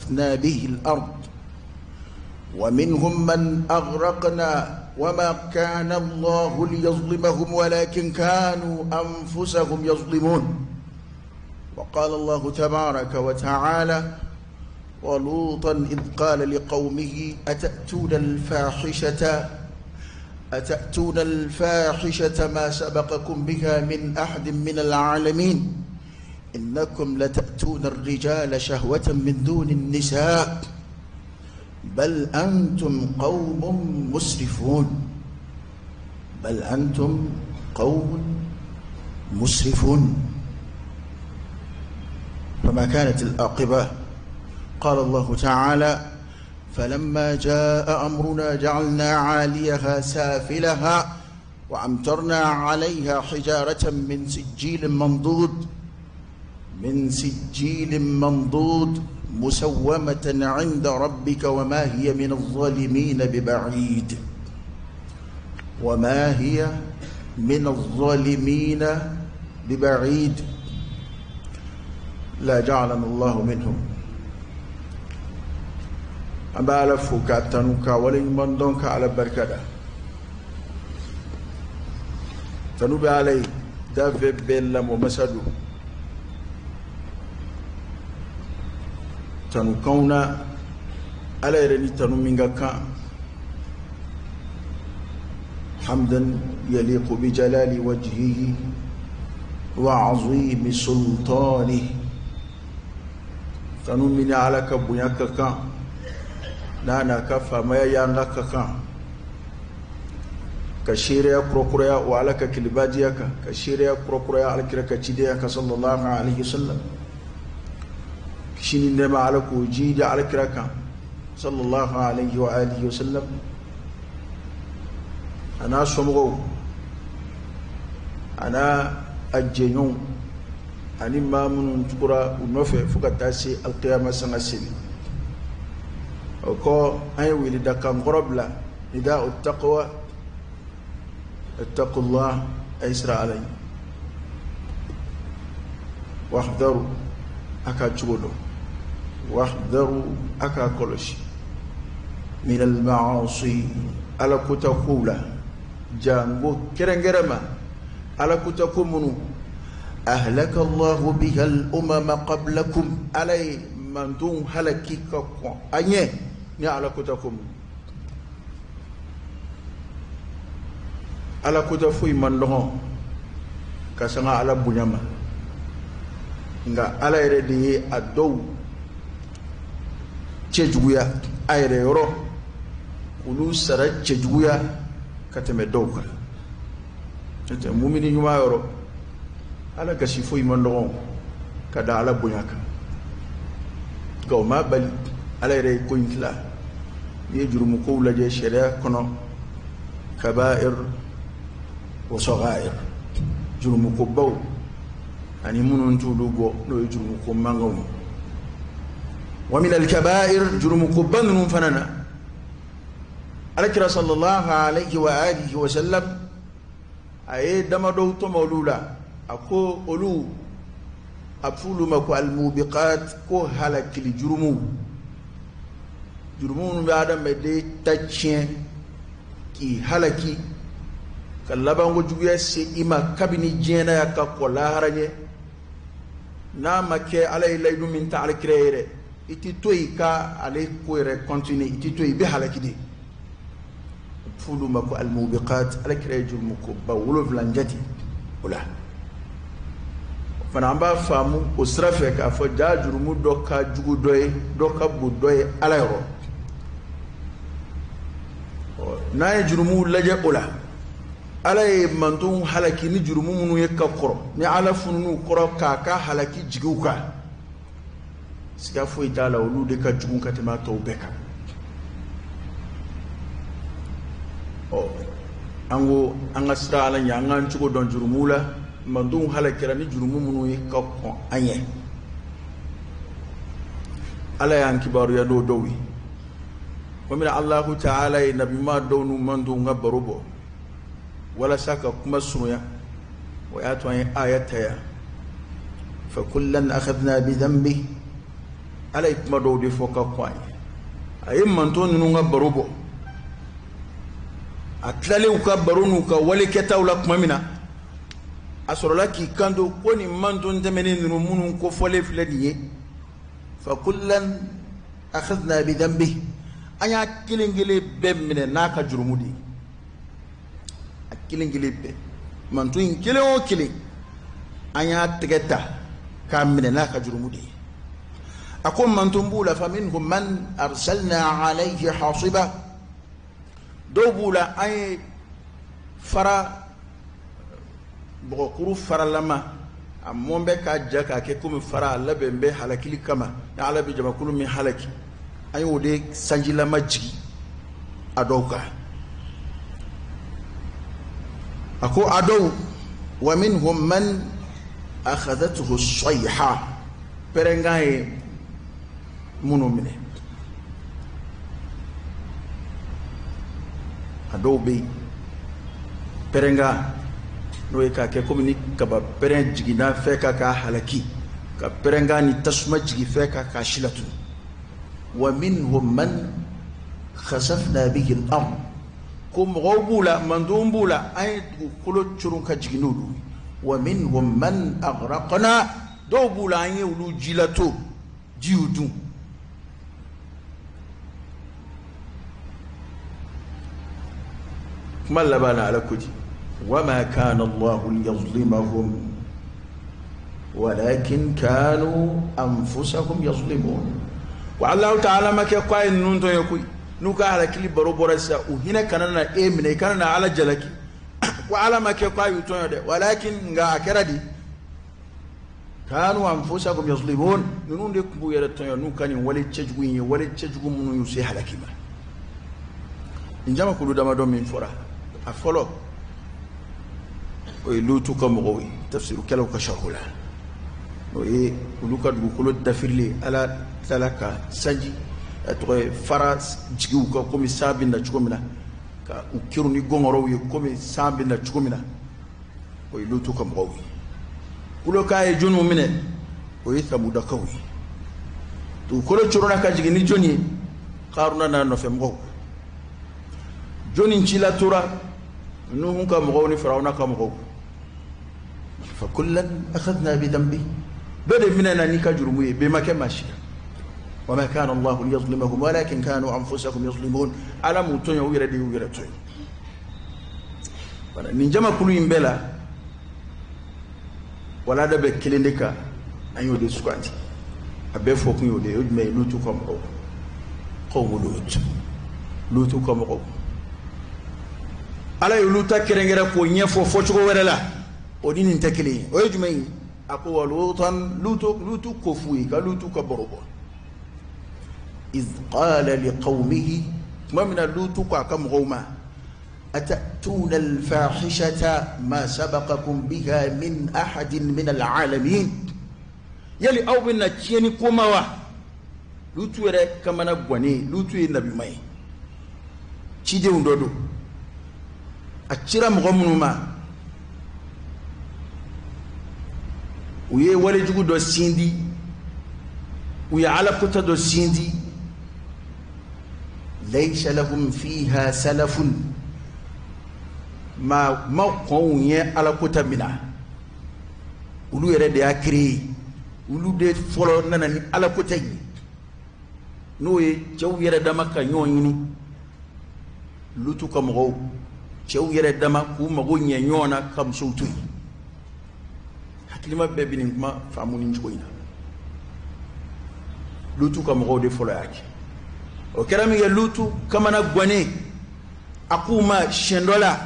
فخسفنا به الأرض ومنهم من أغرقنا وما كان الله ليظلمهم ولكن كانوا أنفسهم يظلمون. وقال الله تبارك وتعالى: ولوطا إذ قال لقومه أتأتون الفاحشة ما سبقكم بها من أحد من العالمين إنكم لتأتون الرجال شهوة من دون النساء بل أنتم قوم مسرفون بل أنتم قوم مسرفون. فما كانت العاقبة؟ قال الله تعالى: فلما جاء أمرنا جعلنا عاليها سافلها وأمطرنا عليها حجارة من سجيل منضود مسومة عند ربك وما هي من الظالمين ببعيد وما هي من الظالمين ببعيد. لا جعلنا الله منهم. An bɛ Ala fo k'a tanu k'a waleɲuman dɔn ka Ala barika da. Tanu bɛ Ala ye, dafɛn bɛɛ lamɔ masa don. Tanukanw na Ala yɛrɛ ni tanu min ka kan. Hamdan yaliqu bi jalali wajhihi wa azimi sultanihi. Tanu min ni Ala ka bonya ka kan, n'a n'a ka faamaya yanga ka kan, ka seereya kurakuraya o Ala ka kilibajiya kan, ka seereya kurakuraya Ala kira ka cidenya kan sallallahu alaihi wasallam. Kisi ni nɛɛma Ala k'o jiidi Ala kira kan sallallahu alaihi wa alihi wasallam, a n'a somɔgɔw, a n'a a jɛɲɔgɔnw ani maa minnu tugura u nɔfɛ fo ka taa se alkiyama sanga seli. O kɔ, an ye weledakan kɔrɔ bila, nida'u taqwa, ittaqullah, a ye siran Ala ɲɛ, wahdharu, a ka cogo dɔn, wahdharu, a k'a kɔlɔsi, min al-ma'asi, Ala kota kow la, jango kɛrɛnkɛrɛn ma Ala kota ko minnu ahlaka Allahu biha al-umama qablakum, Ala ye mantonw halaki ka kɔn a ɲɛ ni Ala kota ko minnu. Ala kota foyi man dɔgɔn ka sanga Ala bonya ma, nka Ala yɛrɛ de ye a dɔw cɛjuguya a yɛrɛ yɔrɔ, k'olu sara cɛjuguya ka tɛmɛ dɔw kan. N'o tɛ mumini ɲuman yɔrɔ, Ala gasi foyi man dɔgɔn ka da Ala bonya kan. Nka o m'a bali Ala yɛrɛ ye ko in tila. N'i ye jurumukow lajɛ sariya kɔnɔ, kaba'ir wa sagair, jurumukobaw ani minnu t'olu bɔ, n'o ye jurumuko mankanw ye. Wa min al-kaba'ir, jurumukoba ninnu fana na, Alakira sallallahu alayhi wa alihi wa sallam a ye damadɔw tɔmɔ olu la. A ko olu, a bɛ f'olu ma ko al-mubiqat, ko halakili jurumuw, jurumu minnu bɛ adamaden ta tiɲɛ k'i halaki ka labanko juguya se i ma kabini diɲɛ na yan ka kɔn lahara ɲɛ. N'a ma kɛ Ala ye layidu min ta Alakira ye dɛ, i ti to yen ka ale ko yɛrɛ continuer, i ti to yen, i bɛ halaki de. A bɛ f'olu ma ko al-mubiqat. Alakira ye jurumukoba 7 jate o la. Fana an b'a faamu o sira fɛ k'a fɔ ja jurumu dɔ ka jugu dɔ ye, dɔ ka bon dɔ ye Ala yɔrɔ. N'an ye jurumuw lajɛ o la, Ala ye mantonw halaki ni jurumu minnu ye ka kɔrɔ, ni Ala funun'u kɔrɔ k'a ka halaki jigin u kan, siga foyi t'a la olu de ka jugu ka tɛmɛ a tɔw bɛɛ kan. An ko an ka siran Ala ɲɛ, an k'an cogo dɔn jurumuw la. Mantonw halakira ni jurumu minnu ye ka kɔn an ɲɛ, Ala y'an kibaruya n'o dɔw ye. Komi Alahu taala ye nabiɲuman dɔw n'u mantonw ka baro bɔ walasa ka kuma surunya, o y'a to an ye aya ta yan. Fa kullan akhadna bi dhanbi Ala ye kuma dɔw de fɔ ka kɔn a ɲɛ. A ye mantɔn ninnu ka baro bɔ, a tilalen u ka baro n'u ka wale kɛtaw la tuma min na, a sɔrɔla k'i kanto ko nin mantɔn tɛmɛnen ninnu minnu kofɔlen filɛ nin ye, fa kullan akhadna bi dhanbi, an y'a kelen kelen bɛɛ minɛ n'a ka jurumu de ye. A kelen kelen bɛɛ, mantɔn in kelen o kelen, an y'a tɛgɛ ta k'a minɛ n'a ka jurumu de ye. A ko mantɔn b'u la, fa minhum man arsalna alayhi hasiba, dɔw b'u la an ye fara bɔgɔkuru faralama a mɔn bɛ k'a ja k'a kɛ komi fara, a labɛn bɛ halakili kama, ni Ala bɛ jamakulu min halaki, an y'o de sanjilama jigi a dɔw kan. A ko a dɔw, wa minhum man akhadhathu sayha, pɛrɛnkan ye minnu minɛ. A dɔw bɛ yen pɛrɛnkan, n'o ye k'a kɛ komi ni kaba pɛrɛn jiginna fɛn kan k'a halaki, ka pɛrɛnkan ni tasuma jigin fɛn kan k'a silatunu. Wa minhum man khasafna bihi al-ard, ko mɔgɔw b'u la, mantɔnw b'u la, an ye dugukolo coron ka jigin n'olu ye. Wa minhum man aghraqna, dɔw b'u la an ye olu jilato, ji y'u dun. Kuma laban na Ala ko di, wa ma kana Allahu liyazlimahum walakin kanu anfusahum yazlimun. Wa Allahu ta'ala ma kɛ k'a ye ninnu tɔɲɔ koyi, n'u ka halakili baro bɔra sisan, u hinɛ kana na e minɛ, i kana na Ala jalaki ko Ala ma kɛ k'a y'u tɔɲɔ dɛ, walakin nka a kɛra di, kanu anfusahum yazlimun, ninnu de tun b'u yɛrɛ tɔɲɔ n'u ka nin wale cɛjugu in ye, wale cɛjugu minnu y'u se halaki ma. Nin jamakulu damadɔ min fɔra, a fɔlɔ o ye Lutu ka mɔgɔw ye, tafsirukɛlaw ka sarihu la, o ye olu ka dugukolo dafirilen, Ala tilala ka sanji a tɔgɔ ye fara jigin u kan komi san bɛ na cogo min na, ka u kerun ni gɔngɔrɔw ye komi san bɛ na cogo min na, o ye Lutu ka mɔgɔw ye. Kulokan ye jɔnniw minɛ, o ye Samudakaw ye. Dugukolo coronna ka jigin ni jɔnni ye? Karuna n'a nɔfɛ mɔgɔw. Jɔnni cila tora? Nuhu ka mɔgɔw ni Firawuna ka mɔgɔw. Fa kullan akhadna bi dhanbi, bɛɛ de minɛna n'i ka jurumu ye, bɛɛ ma kɛ maa si la. Wa ma kana Allahu liyazlimahum walakin kanu anfusahum yazlimun, Ala m'u tɔɲɔ, u yɛrɛ de y'u yɛrɛ tɔɲɔ. Voilà, nin jamakulu in bɛɛ la, walada bɛ kelen de kan, an y'o de suganti, a bɛɛ fɔ kun y'o de ye. O jumɛn ye? Lutu ka mɔgɔw, qawmu Lut, Lutu ka mɔgɔw. Ala ye olu ta kɛrɛnkɛrɛn k'o ɲɛfɔ fɔcogo wɛrɛ la, o ni nin tɛ kelen ye. O ye jumɛn ye? A ko wa Lutan, Lutu, Lutu ko f'u ye, ka Lutu ka baro bɔ. Iz qala liqawmihi, tuma min na Lutu ko a ka mɔgɔw ma, atatuna alfahishata ma sabaqakum biha min ahadin min alalamin, yali aw bɛna tiɲɛni ko ma wa? Lutu yɛrɛ kamana gannen, Lutu ye nabiɲuman ye, cidenw dɔ don, a cira mɔgɔ minnu ma, u ye walejugu dɔ sindi, u ye alakota dɔ sindi, laysa lahum fiha salafun, ma ma kɔn u ɲɛ alakota min na, olu yɛrɛ de y'a créé, olu de fɔlɔ nana ni alakota in ye, n'o ye cɛw yɛrɛ dama ka ɲɔgɔn ɲini. Lutu ka mɔgɔw, cɛw yɛrɛ dama k'u mago ɲɛ ɲɔgɔn na ka musow to yen. Hakilima bɛɛ bɛ nin kuma faamu nin cogo in na. Lutu ka mɔgɔw de fɔlɔ y'a kɛ. O kɛra min kɛ, Lutu kamana gannen, a k'u ma siɲɛ dɔ la,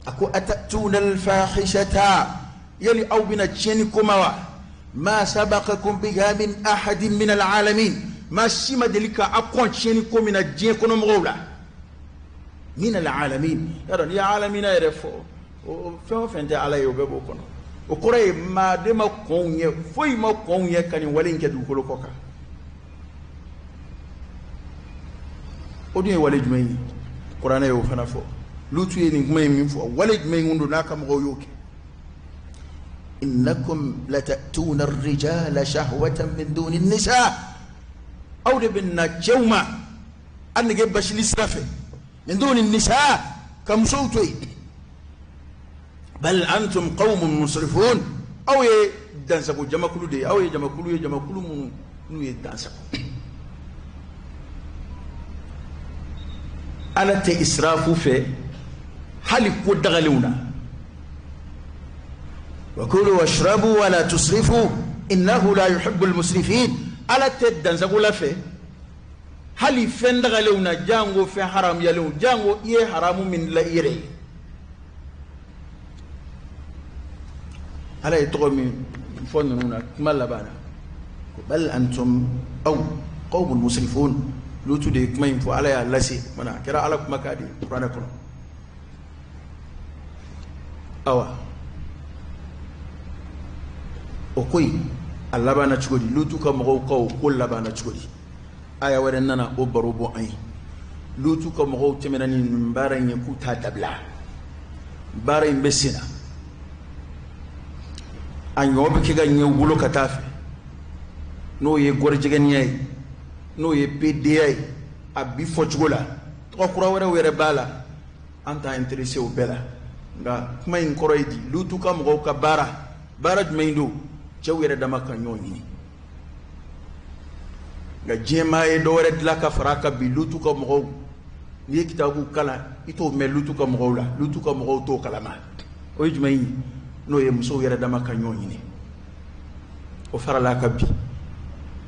a ko atatuna alfahishata, yali aw bɛna tiɲɛni ko ma wa? Ma sabaqakum biha min ahadin min alalamin, maa si ma deli ka aw kɔn tiɲɛni ko min na diɲɛ kɔnɔ mɔgɔw la. Min alalamin, y'a dɔn n'i ye alamina yɛrɛ fɔ, o fɛn o fɛn tɛ Ala ye, o bɛɛ b'o kɔnɔ. O kɔrɔ ye maa de ma kɔn u ɲɛ, foyi ma kɔn u ɲɛ ka nin wale in kɛ dugukolo kɔ kan. O dun ye wale jumɛn ye? Kuranɛ y'o fana fɔ. Lutu ye nin kuma in min fɔ, wale jumɛn kun don n'a ka mɔgɔw y'o kɛ? Innakum latatuna ar-rijala shahwatan min duni an-nisa, Aw de bɛ na cɛw ma a nege basili sira fɛ, min duni nisa, ka musow to yen. Bal antum qawmun musrifun, aw ye dansago jamakulu de ye, aw ye jamakulu ye, jamakulu minnu n'u ye dansago. Ala tɛ israfu fɛ hali ko dagalenw na. Wa kulu washrabu wala tusrifu innahu la yuhibbul musrifin. Ala tɛ dansago la fɛ hali fɛn dagalenw na, jango fɛn haramuyalenw, jango i ye haramu min dilan i yɛrɛ ye. Ala ye tɔgɔ min fɔ ninnu na kuma laban na, ko bal antum aw qawmun musrifun. Lutu de ye kuma in fɔ, Ala y'a lase, mana a kɛra Ala kumakan de ye kuranɛ kɔnɔ. Awa, o ko in a labanna cogo di? Lutu ka mɔgɔw ka o ko labanna cogo di? Aya wɛrɛ nana o baro bɔ an ye. Lutu ka mɔgɔw tɛmɛna ni nin baara in ye k'u t'a dabila, baara in bɛ sen na, a ɲɔ bɛ kɛ ka ɲɛ u bolo ka taa fɛ, n'o ye gɔrijɛgɛniya ye, n'o ye PDA ye, a bi fɔ cogo la, tɔgɔ kura wɛrɛw yɛrɛ b'a la, an t'an intéressé o bɛɛ la. Nka kuma in kɔrɔ ye di? Lutu ka mɔgɔw ka baara, baara jumɛn don? Cɛw yɛrɛ dama ka ɲɔgɔn ɲini. Nka diɲɛ maa ye dɔ wɛrɛ dilan ka fara a kan bi. Lutu ka mɔgɔw, n'i ye kitabu kalan, i t'o mɛn Lutu ka mɔgɔw la, Lutu ka mɔgɔw t'o kalama. O ye jumɛn ye? N'o ye musow yɛrɛ dama ka ɲɔgɔn ɲini. O farala a kan bi.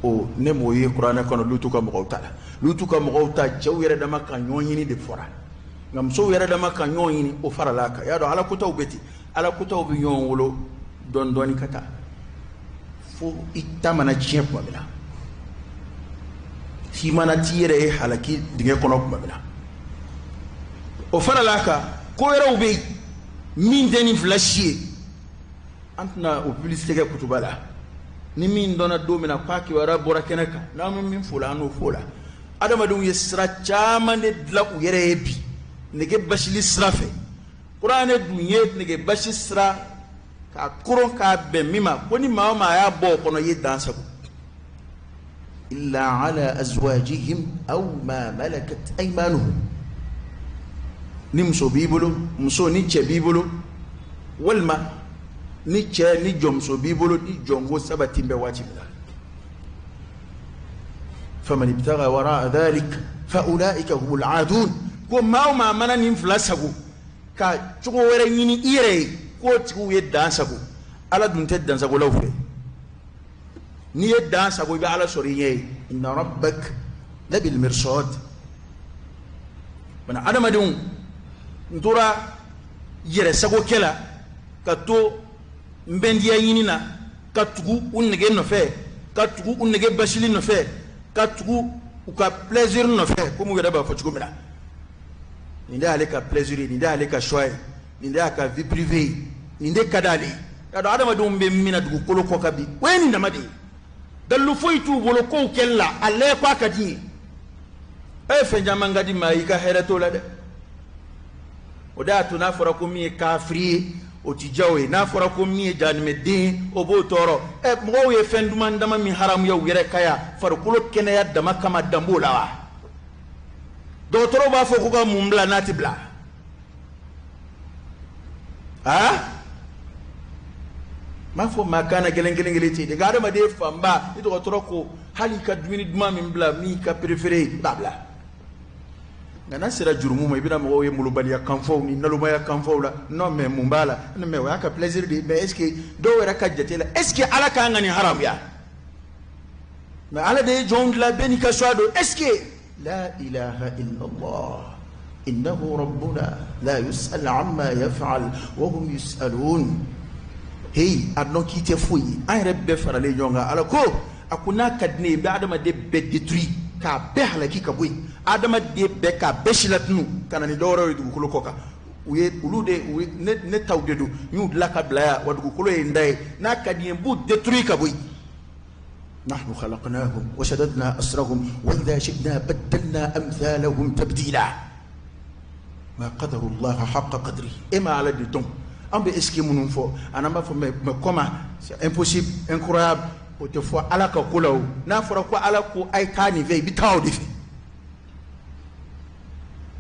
O ne m'o ye kuranɛ kɔnɔ Lutu ka mɔgɔw ta la. Lutu ka mɔgɔw ta, cɛw yɛrɛ dama ka ɲɔgɔn ɲini de fɔra, nka musow yɛrɛ dama ka ɲɔgɔn ɲini, o farala a kan. I y'a dɔn, ala kotaw bɛ ten, ala kotaw bɛ ɲɔgɔn wolo dɔɔni dɔɔni ka taa fo i ta mana tiɲɛ tuma min na, f'i mana t'i yɛrɛ ye halaki dingɛ kɔnɔ tuma min na. O farala a kan, ko wɛrɛw bɛ yen min tɛ nin fila si ye, an tɛna o publicité kɛ kutuba la. Ni min dɔnna don min na k'a kibaruya bɔra kɛnɛ kan, n'an bɛ min fo la, an n'o fo la. Adamadenw ye sira caman de dilan u yɛrɛ ye bi nege basili sira fɛ. Kuranɛ dun ye nege basi sira k'a koron k'a bɛn min ma, ko ni maa o maa y'a bɔ o kɔnɔ, i ye dan sago. Illa ala azwajihim aw ma malakat aymanuhum. Ni muso b'i bolo, muso ni cɛ b'i bolo, walima ni cɛ ni jɔnmuso b'i bolo, ni jɔnko sabati bɛ waati min na. Faman ibtaga wara dhalik fa ulaika humul aadun. Ko maa o maa mana nin fila sago ka cogo wɛrɛ ɲini i yɛrɛ ye, k'o tigiw ye dan sago. Ala dun tɛ dansagolaw fɛ. N'i ye dan sago, i bɛ Ala sɔrɔ i ɲɛ ye. Inna rabbak labil mirsad. Bana adamadenw n tora yɛrɛ sagokɛ la, ka to n bɛndiya ɲini na, ka tugu u nege nɔfɛ, ka tugu u nege basili nɔfɛ, ka tugu u ka plaisir nɔfɛ, komi u yɛrɛ b'a fɔ cogo min na. Nin de y'ale ka plaisir ye, nin de y'ale ka choix ye, nin de y'a ka vie privée ye, nin de ka d'ale ye. Y'a dɔn, adamadenw bɛ min na dugukolo kɔ kan bi, o ye nin dama de ye. Dalilu foyi t'u bolo kow kɛli la, a lajɛ k'a ka di n ye. E ye fɛn caman ka di maa ye, i ka hɛrɛ t'o la dɛ. O de y'a to n'a fɔra ko min ye kafiri ye, o ti diya o ye. N'a fɔra ko min ye jahanamɛden ye, o b'o tɔɔrɔ. Ɛ, mɔgɔw ye fɛn duman dama min haramuya u yɛrɛ ka yan farikolo kɛnɛya dama kama, dan b'o la wa? Dɔgɔtɔrɔw b'a fɔ ko ka mun bila n'a ti bila? Aa, n b'a fɔ maa kan na kelen kelen kelen ten de. Nka adamaden fanba, ni dɔgɔtɔrɔ ko hali i ka dumuni duman min bila min ka préféré, i b'a bila. Nka n'a sera jurumu ma, i bɛna mɔgɔw ye molobaliya kanfɔw ni nalomaya kanfɔw la. Non mais mun b'a la? Non mais o y'a ka plaisir de ye. Mais est ce que dɔw yɛrɛ ka jate la, est ce que Ala kan ka nin haramuya? Mais Ala de ye jɔnw dilan, bɛɛ n'i ka choix don. Est ce que la ilaha illallah innahu rabbuna la yus'al amma yaf'al wa hum yus'alun. Hey, a dɔn k'i tɛ foyi ye. An yɛrɛ bɛɛ faralen ɲɔgɔn kan. Ala ko, a ko n'a ka di ne ye, n bɛ adamaden bɛɛ détruire, k'a bɛɛ halaki ka bɔ yen, adamaden bɛɛ k'a bɛɛ silatunu ka na ni dɔwɛrɛw ye dugukolo kɔ kan. U ye olu de u ye ne taw de don, n y'u dilan ka bila yan, wa dugukolo ye n da ye. N'a ka di n ye, n b'u détruire ka bɔ yen. نحن خلقناهم وشددنا أسرهم وإذا شئنا بدلنا أمثالهم تبديلا ما قدروا الله حق قدره. E ma Ala de dɔn. An bɛ est-ce que minnu fɔ, ani an b'a fɔ mais comment, c'est impossible, incroyable. O tɛ fɔ Ala ka ko la. O n'a fɔra ko Ala ko a ye taa nin fɛ, i bɛ taa o de fɛ.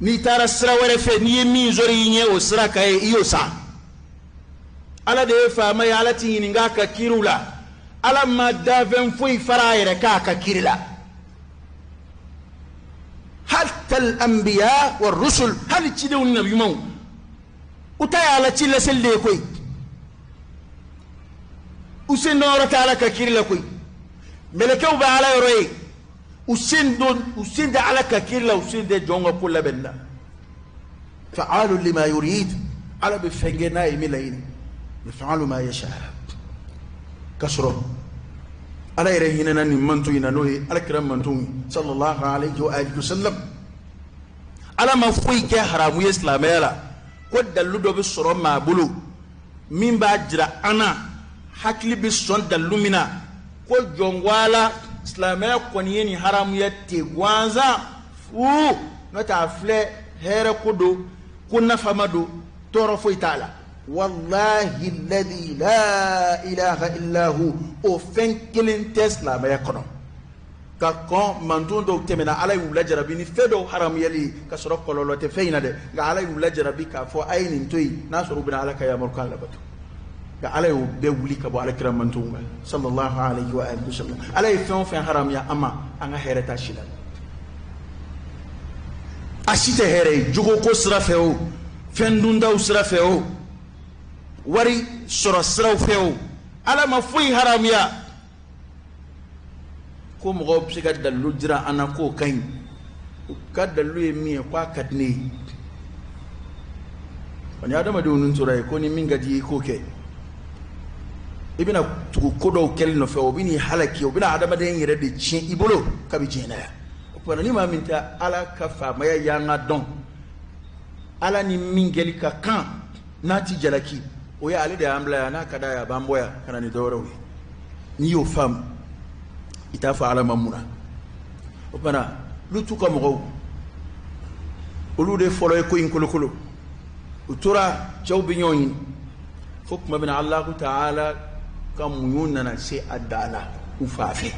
N'i taara sira wɛrɛ fɛ, n'i ye min sɔrɔ i ɲɛ o sira kan ye, i y'o san. Ala de ye faama ye, Ala t'i ɲininka a ka kiriw la. Ala ma dafɛn foyi fara a yɛrɛ kan a ka kiri la. Hatta al-anbiya wa rusul, hali cidenw ni nabiɲumanw, u ta ye Ala ci laseli de ye koyi. U sen don yɔrɔ tɛ Ala ka kiri la koyi. Mɛlɛkɛw bɛ Ala yɔrɔ ye, u sen don, u sen tɛ Ala ka kiri la, u sen tɛ jɔn ka ko labɛnni la. Fa'alu lima yurid, Ala bɛ fɛn kɛ n'a ye min laɲini. Yaf'alu ma yasha. K'a sɔrɔ Ala yɛrɛ hinɛna nin manton in na, n'o ye Ala kira manton ye, sallallahu alayhi wa alihi wa sallam. Ala ma foyi kɛ haramu ye silamɛya la ko dalilu dɔ bɛ sɔrɔ maa bolo min b'a jira an na, hakili bɛ sɔn dalilu min na, ko jɔn ko Ala, silamɛya kɔni ye nin haramuya ten gansan fu. N'o tɛ, a filɛ, hɛrɛ ko don, ko nafama don, tɔɔrɔ foyi t'a la. Wallahi alladhi la ilaha illa hu, o fɛn kelen tɛ silamɛya kɔnɔ. Ka kɔn manton dɔw tɛmɛna, Ala y'u lajarabi ni fɛn dɔw haramuyali ye, ka sɔrɔ kɔlɔlɔ tɛ fɛn in na dɛ, nka Ala y'u lajarabi k'a fɔ a ye nin to yen, n'a sɔrɔ u bɛna Ala ka yamarukan labato. Nka Ala y'o bɛɛ wuli ka bɔ Ala kira mantonw kan, sallallahu alayhi wa alihi wa sallam. Ala ye fɛn o fɛn haramuya an ma, an ka hɛrɛ t'a si la, a si tɛ hɛrɛ ye. Jogoko sira fɛ o, fɛn duntaw sira fɛ o, wari sɔrɔ siraw fɛ o, Ala ma foyi haramuya ko mɔgɔw bɛ se ka dalilu jira an na k'o ka ɲi. U ka dalilu ye min ye, k'a ka di ne ye. Ni adamadenw ninnu tora yen ko ni min ka di i ye k'o kɛ, i bɛna tugu ko dɔw kɛli nɔfɛ, o bɛ n'i halaki, o bɛna adamaden yɛrɛ de tiɲɛ i bolo kabi diɲɛ na yan. O tuma na, ni maa min tɛ Ala ka faamaya y'an ka dɔn, Ala ni min kɛli ka kan n'a ti jalaki, o ye ale de y'an bila yan. N'a ka d'a ye, a b'an bɔ yan ka na ni dɔwɛrɛw ye. N'i y'o faamu, i t'a fɔ Ala ma mun na. O tuma na, Lutu ka mɔgɔw, olu de fɔlɔ ye ko in kolokolo. U tora, cɛw bɛ ɲɔgɔn ɲini fo tuma min na, Alahu taala ka muɲu nana se a dan na u fa fɛ.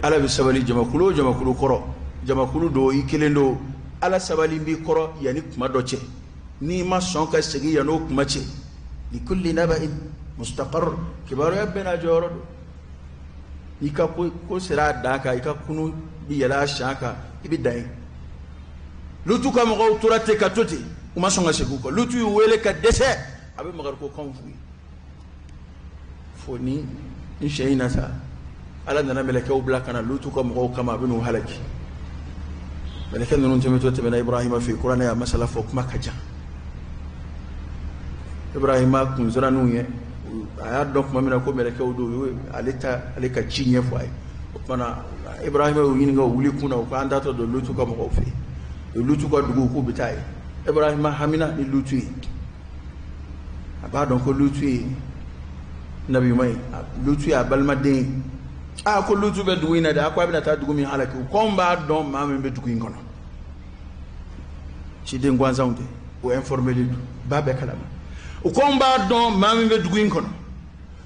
Ala bɛ sabali jamakulu o jamakulu kɔrɔ, jamakulu don, i kelen don, Ala sabali b'i kɔrɔ yanni kuma dɔ cɛ. N'i ma sɔn ka segin yanni o kuma cɛ, likulli naba'in mustaqarr, kibaruya bɛɛ n'a jɔyɔrɔ don. N'i ka ko ko sera a dan kan, i ka kunu bi yɛlɛ a siɲɛ kan, i bɛ dan yen. Lutu ka mɔgɔw tora ten ka to ten, u ma sɔn ka segin u kɔ. Lutu y'u wele ka dɛsɛ, a bɛ magariko kanw f'u ye fo ni n siɲɛ in na sa, Ala nana mɛlɛkɛw bila ka na Lutu ka mɔgɔw kama, a bɛ n'u halaki. Mɛlɛkɛ ninnu tɛmɛtɔ tɛmɛna Ibrahima fɛ yen. Kuranɛ y'a masala fɔ, kuma ka jan. Ibrahima kun sera n'u ye, a y'a dɔn tuma min na ko mɛlɛkɛw don, u ye ale ta, ale ka ci ɲɛfɔ a ye. O tuma na, Ibrahima y'u ɲininka o wuli kun na. U ko an taatɔ don Lutu ka mɔgɔw fɛ yen, Lutu ka dugu, k'u bɛ taa yen. Ibrahima hamina ni Lutu ye, a b'a dɔn ko Lutu ye nabi ɲuman ye, Lutu ye a balimaden ye. Aa, ko Lutu bɛ dugu in na dɛ. A ko a bɛna taa dugu min halaki, ko anw b'a dɔn maa min bɛ dugu in kɔnɔ. Ciden gansanw tɛ, o informé don ba bɛɛ kalama. U ko anw b'a dɔn maa min bɛ dugu in kɔnɔ.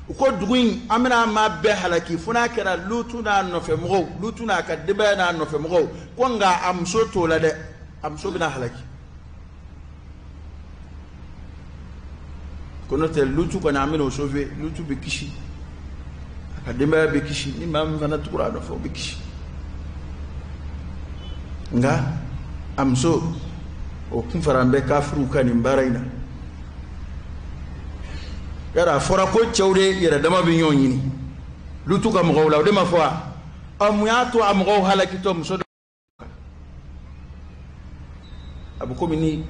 U ko dugu in, an bɛna maa bɛɛ halaki fo n'a kɛra Lutu n'a nɔfɛ mɔgɔw, Lutu n'a ka denbaya n'a nɔfɛ mɔgɔw. Ko nka a muso t'o la dɛ, a muso bɛna halaki. Ko n'o tɛ, Lutu kɔni, an bɛna o sauver. Lutu bɛ kisi, a ka denbaya bɛ kisi, ni maa min fana tugura a nɔfɛ, o bɛ kisi. Nka a muso, o kun fara an bɛ kafiriw ka nin baara in na. Yala a fɔra ko cɛw de yɛrɛ dama bɛ ɲɔgɔn ɲini Lutu ka mɔgɔw la, o de ma fɔ wa? Ɔ, mun y'a to a mɔgɔw halakitɔ muso dɔ a bɛ komi ni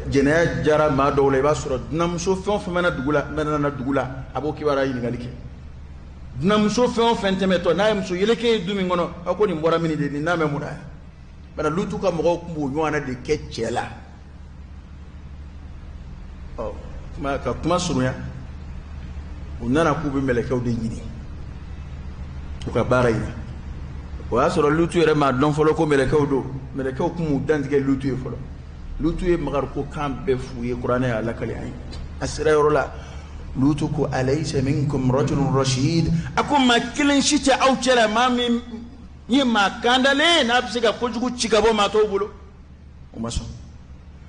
jɛnɛya jara maa dɔw la? I b'a sɔrɔ dunanmuso fɛn o fɛn mana dugu la, mana na dugu la, a b'o kibaruya ɲininkali kɛ. Dunanmuso fɛn o fɛn tɛmɛtɔ, n'a ye muso yeleke ye du min kɔnɔ, aw ko nin bɔra min de, nin n'a mɛn mun na yan. Bari Lutu ka mɔgɔw tun b'o ɲɔgɔnna de kɛ cɛ la. Ɔ, kuma ka kuma surunya, u nana k'u bɛ mɛlɛkɛw de ɲini u ka baara in na. O y'a sɔrɔ Lutu yɛrɛ m'a dɔn fɔlɔ ko mɛlɛkɛw don. Mɛlɛkɛw tun m'u dantigɛ Lutu ye fɔlɔ. Lutu ye magariko kan bɛɛ f'u ye, kuranɛ y'a lakale an ye. A sera yɔrɔ la, Lutu ko alaysa minkum rajulun rashid, a ko maa kelen si tɛ aw cɛ la maa min ye maa kandalen n'a bɛ se ka kojugu ci ka bɔ maa tɔw bolo. O ma sɔn.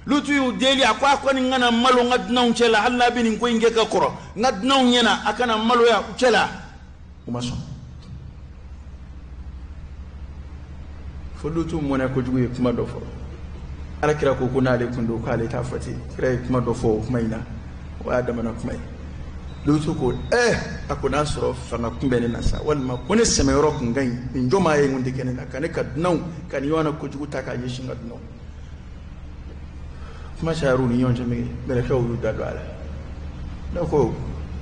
Lutu y'u deli, a ko a kɔni kana malo n ka dunanw cɛ la, hali n'a bɛ nin ko in kɛ ka kɔrɔ n ka dunanw ɲɛna, a kana maloya u cɛ la. O ma sɔn. Fo Lutu mɔnɛ kojugu ye kuma dɔ fɔ. Ala kira ko ko n'ale kun don k'ale t'a fɔ ten. Kira ye kuma dɔ fɔ o kuma in na, o y'a damana kuma ye. Lutu ko a ko n'a sɔrɔ fanga kun bɛ ne na sa, walima ko ne sɛmɛyɔrɔ kun ka ɲi, nin jɔn maa ye kun tɛ kɛ ne na, ka ne ka dunanw ka nin ɲɔgɔn na kojugu ta k'a ɲɛsin n ka dunanw. Kuma cayara u ni ɲɔgɔn cɛ min kɛ, mɛlɛkɛw y'u da don a la. Ne ko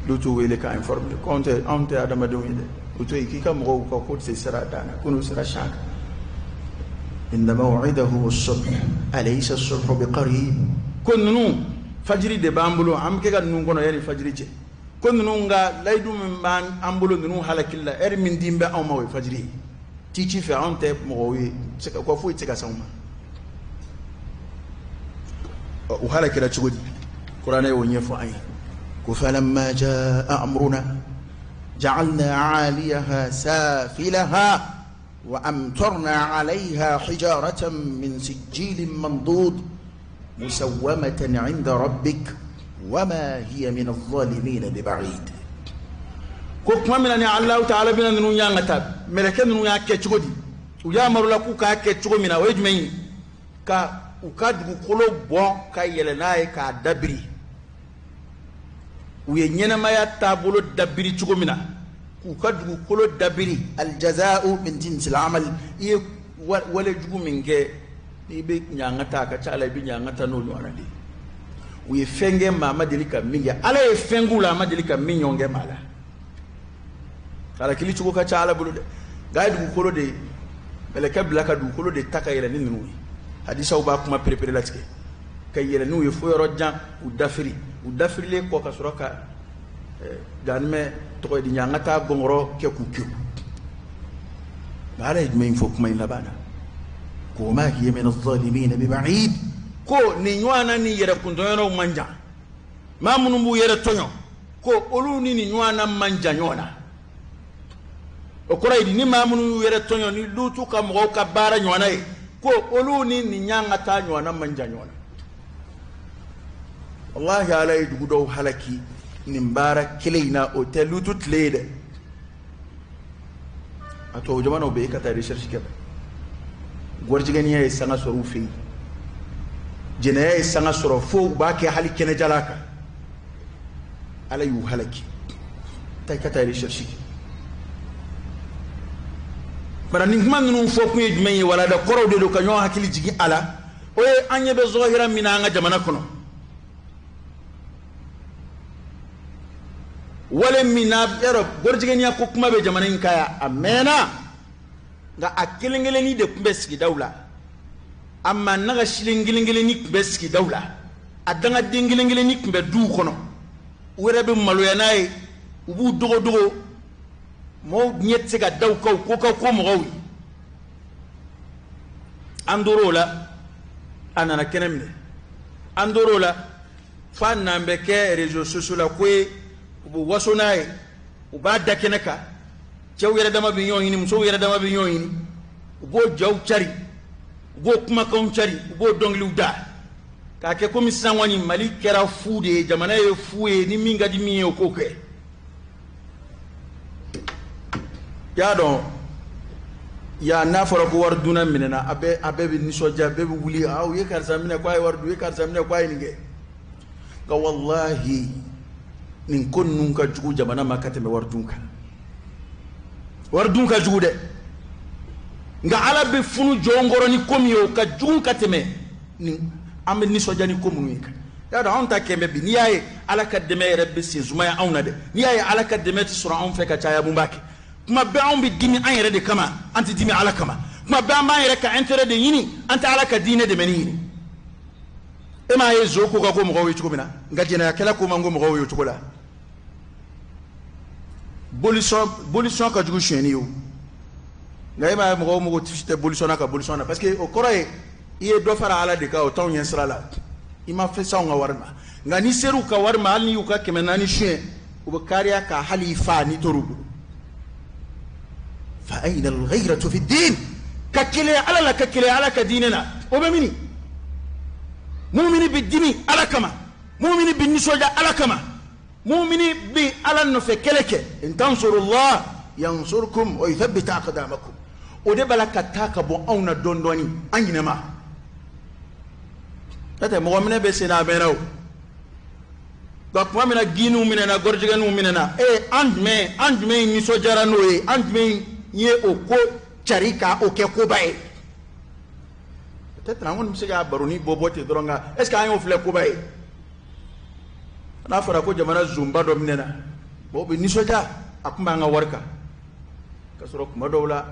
Lutu wele k'a informer ko anw tɛ adamadenw ye dɛ, o to yen k'i ka mɔgɔw ka ko tɛ sira dan na, ko n'u sera siɲɛ kan. Inna maw'idahum as-subh alaysa as-subhu biqarib. Ko ninnu fajiri de b'an bolo, an bɛ kɛ ka ninnu kɔnɔ yanni fajiri cɛ. Ko ninnu ka layidu min b'an bolo ninnu halakili la, ɛri min di bɛ anw ma o ye fajiri ye. Ci fɛ anw tɛ mɔgɔw ye, ko foyi tɛ se ka s'anw ma. U halakira cogo di? Kuranɛ y'o ɲɛfɔ an ye. Ko falamma jaa amruna ja'alna 'aliyaha safilaha wa amtarna 'alayha hijaratan min sijilin mandud musawwamatan 'inda rabbik wa ma hiya min adh-dhalimin biba'id. Ko kuma min na ni Alahu ta'ala bɛna ninnu ɲangata, mɛlɛkɛ ninnu y'a kɛ cogo di? U y'a amaru la k'u k'a kɛ cogo min na, o ye jumɛn ye? Ka u ka dugukolo bɔn ka yɛlɛ n'a ye k'a dabiri. U ye ɲɛnamaya taabolo dabiri cogo min na, k'u ka dugukolo dabiri. Aljaza'u min jinsil amal, i ye wale jugu min kɛ, n'i bɛ ɲangata, a ka ca la i bɛ ɲangata n'o ɲɔgɔnna de ye. U ye fɛn kɛ maa ma deli ka min kɛ, Ala ye fɛn k'u la a ma deli ka min ɲɔgɔn kɛ maa la. Halakili cogo ka ca Ala bolo dɛ, nka a ye dugukolo de mɛlɛkɛ bila ka dugukolo de ta ka yɛlɛ ni ninnu ye. Hadisaw b'a kuma perepere latigɛ, ka yɛlɛ n'u ye fo yɔrɔ jan, u dafiri, u dafirilen kɔ ka sɔrɔ ka jahanamɛ tɔgɔ di ɲanga taa gɔngɔrɔ kɛ k'u kewu. Nka Ala ye jumɛn fɔ kuma in laban na? Ko ma hiya min adh-dhalimin biba'id. Ko nin ɲɔgɔn na ni yɛrɛkuntɔɲɔnaw man jan, maa minnu b'u yɛrɛ tɔɲɔ, ko olu ni nin ɲɔgɔn na man jan ɲɔgɔn na. O kɔrɔ ye di? Ni maa minnu y'u yɛrɛ tɔɲɔ ni Lutu ka mɔgɔw ka baara ɲɔgɔnna ye, ko olu ni nin ɲanga taa ɲɔgɔnna man jan ɲɔgɔn na. Wallahi Ala ye dugu dɔw halaki nin baara kelen in na, o tɛ Lutu tile ye dɛ. A tubabu jamanaw bɛ yen, ka taa recherche kɛ. Gɔrijigɛniya ye sanga sɔrɔ u fɛ yen, jɛnɛya ye sanga sɔrɔ fo u b'a kɛ hali kɛnɛjala kan. Ala y'u halaki. Taa i ka taa recherche kɛ. Bara nin kuma ninnu fɔ kun ye jumɛn ye? Walada kɔrɔw de don ka ɲɔgɔn hakili jigin a la. O ye an ɲɛ bɛ zɔhira min na an ka jamana kɔnɔ, wale min na yɔrɔ gɔrijigɛniya ko kuma bɛ jamana in kan yan a mɛnna, nka a kelen kelenni de tun bɛ sigidaw la, a maa nagasilen kelen kelenni tun bɛ sigidaw la, a dangaden kelen kelenni tun bɛ duw kɔnɔ. U yɛrɛ bɛ maloya n'a ye, u b'u dogo dogo, mɔgɔw ɲɛ tɛ se ka da u kan, u ko ka ko mɔgɔw ye. An tor'o la, a nana kɛnɛ minɛ. An tor'o la f'a nan bɛ kɛ réseaux sociaux la ko ye, u bɛ waso n'a ye, u b'a da kɛnɛ kan. Cɛw yɛrɛ dama bɛ ɲɔgɔn ɲini, musow yɛrɛ dama bɛ ɲɔgɔn ɲini, u b'o jaw cari, u b'o kumakanw cari, u b'o dɔnkiliw da, k'a kɛ komi sisan kɔni Mali kɛra fu de ye, jamana ye fu ye, ni min ka di min ye o k'o kɛ. I y'a dɔn yan n'a fɔra ko wari dunna minɛna, a bɛɛ bɛ nisɔndiya, bɛɛ bɛ wuli, u ye karisa minɛ k'a ye wari dun, u ye karisa minɛ k'a ye nin kɛ. Nka walahi nin ko ninnu ka jugu jamana ma ka tɛmɛ wari dun kan. Wari dun ka jugu dɛ, nka Ala bɛ funu jɔn kɔrɔ ni ko min ye o ka jugu ka tɛmɛ nin an bɛ nisɔndiya ni ko minnu ye kan. Y'a dɔn anw ta kɛmɛ bi, n'i y'a ye Ala ka dɛmɛ yɛrɛ bɛ sen sumaya anw na dɛ, n'i y'a ye Ala ka dɛmɛ tɛ sɔrɔ anw fɛ ka caya, mun b'a kɛ? Kuma bɛɛ anw bɛ dimi an yɛrɛ de kama, an tɛ dimi Ala kama. Kuma bɛɛ an b'an yɛrɛ ka intérêt de ɲini, an tɛ Ala ka diinɛ dɛmɛni ɲini. E m'a ye zo ko ka ko mɔgɔw ye cogo min na, nka jɛnɛyakɛla ko man ko mɔgɔw ye o cogo la. Bolisɔn ka jugu sonyɛni ye o, nka e m'a ye mɔgɔw mago tɛ bolisɔn na ka bolisɔn na, parce que o kɔrɔ ye i ye dɔ fara Ala de kan, o t'anw ɲɛ sira la, i ma fɛn s'anw ka wari ma. Nka n'i ser'u ka wari ma, hali n'i y'u ka 400 suɲɛ, u bɛ kariya ka hali i fa n'i tor'u bolo. Fa ayna al-ghayratu fi ddin, ka keleya Ala la, ka keleya Ala ka diinɛ na, o bɛ mini? Mumini bɛ dimi Ala kama, mumini bɛ nisɔndiya Ala kama, mumini bɛ Ala nɔfɛ kɛlɛ kɛ. In tansurullah yansurkum wa yuthabbit aqdamakum. O de b'a la ka taa ka bɔ anw na dɔɔni dɔɔni, an ɲinɛ ma. N'o tɛ mɔgɔ minɛ bɛ sen na, a mɛnna o. Nka tuma min na giniw minɛna, gɔrɔjigɛniw minɛna, ee an jumɛn nisɔndiyara n'o ye? An jumɛn ye o ko cari ka o kɛ koba ye? Peut-être an kɔni bɛ se k'a baroni bɔ bɔ ten dɔrɔn, nka est ce que an y'o filɛ koba ye? N'a fɔra ko jamana zonba dɔ minɛna, mɔgɔw bɛ nisɔndiya, a tun b'an ka wari kan, k'a sɔrɔ kuma dɔw la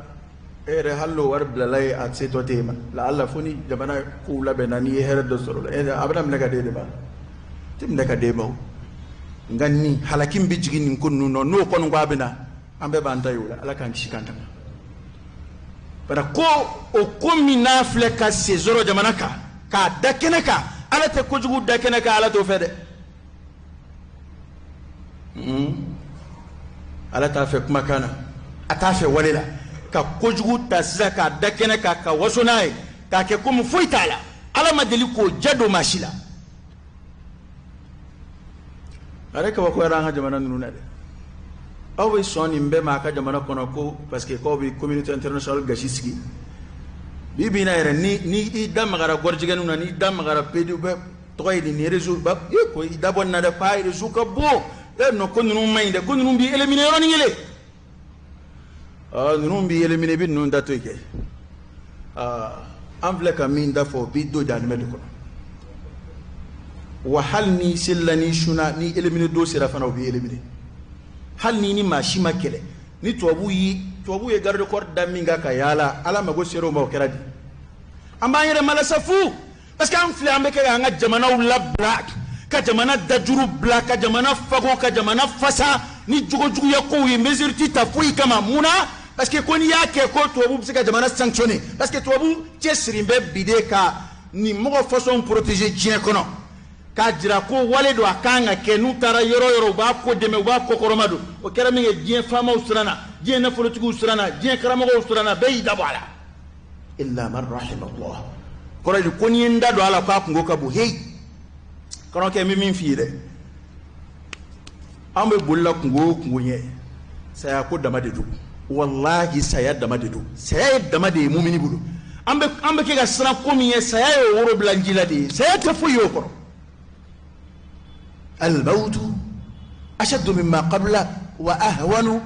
e yɛrɛ, hali n'o wari bilala ye, a se tɔ tɛ e ma. La ala fo ni jamana kow labɛnna, n'i ye hɛrɛ dɔ sɔrɔ o la, e a bɛna minɛ ka d'e de ma, tɛ minɛ ka d'e ma o. Nka nin halaki min bɛ jigin nin ko ninnu nɔ, n'o kɔni ko a bɛ na, an bɛɛ b'an ta ye o la. Ala k'an kisi k'an tanga. Bari ko o ko min n'a filɛ ka sen sɔrɔ jamana kan k'a da kɛnɛ kan, Ala tɛ kojugu da kɛnɛ kan, Ala t'o fɛ dɛ. Ala t'a fɛ kumakan na, a t'a fɛ wale la, ka kojugu ta sisan k'a da kɛnɛ kan, ka waso n'a ye, k'a kɛ komi foyi t'a la. Ala ma deli k'o ja don maa si la. A yɛrɛ kabakoyara an ka jamana ninnu na dɛ. Aw bɛ sɔn nin bɛɛ ma a ka jamana kɔnɔ, ko parce que k'aw bɛ communauté internationale gasi sigi. Bi bi in na yɛrɛ, ni i da magara gɔrɔjigɛninw na, n'i da magara PD bɛ tɔgɔ ye nin réseau ba e ko i dabɔ nin na dɛ, k'a réseau ka bon e non, ko ninnu man ɲi dɛ, ko ninnu b'i éliminer yɔrɔnin kelen. Ninnu b'i éliminer, i bɛ ninnu da to yen kɛ. An filɛ ka min da fɔ, o b'i don jahanamɛ de kɔnɔ wa. Hali n'i selila, n'i sunna, ni éliminer don sera fana, o b'i éliminer. Hali ni maa si ma kɛlɛ ni tubabu yi, tubabu ye garde corps da min kan ka yaala, Ala mago sera o ma, o kɛra di? An b'an yɛrɛ malasa fu, parce que an filɛ, an bɛ kɛ k'an ka jamanaw labila, ka jamana dajuru bila, ka jamana fago, ka jamana fasa ni jogojuguya kow ye. Mesure ti ta foyi kama. Mun na? Parce que ko n'i y'a kɛ, ko tubabu bɛ se ka jamana sanctionner, parce que tubabu cɛsiri bɛ bi de ka nin mɔgɔ façon protéger diɲɛ kɔnɔ, k'a jira ko wale don, a kan ka kɛ. N'u taara yɔrɔ o yɔrɔ, u b'a ko dɛmɛ, u b'a kɔkɔrɔma don. O kɛra min kɛ, diɲɛ faamaw siranna, diɲɛ nafolotigiw siranna, diɲɛ karamɔgɔw siranna, bɛɛ y'i da bɔ a la, illa man rahima Allah. Kɔrɔ ye ko n'i ye n da don a la, k'a kungo ka bon. Heyi, kɔrɔkɛ, n bɛ min f'i ye dɛ, an bɛ boli la kungo o kungo ɲɛ, saya ko dama de don. Walahi, saya dama de don. Saya ye dama de ye mumini bolo. An bɛ kɛ ka siran ko min ye, saya ye o woro bila ji la de ye. Saya tɛ foyi ye o kɔrɔ. الموت أشد مما قبله وأهون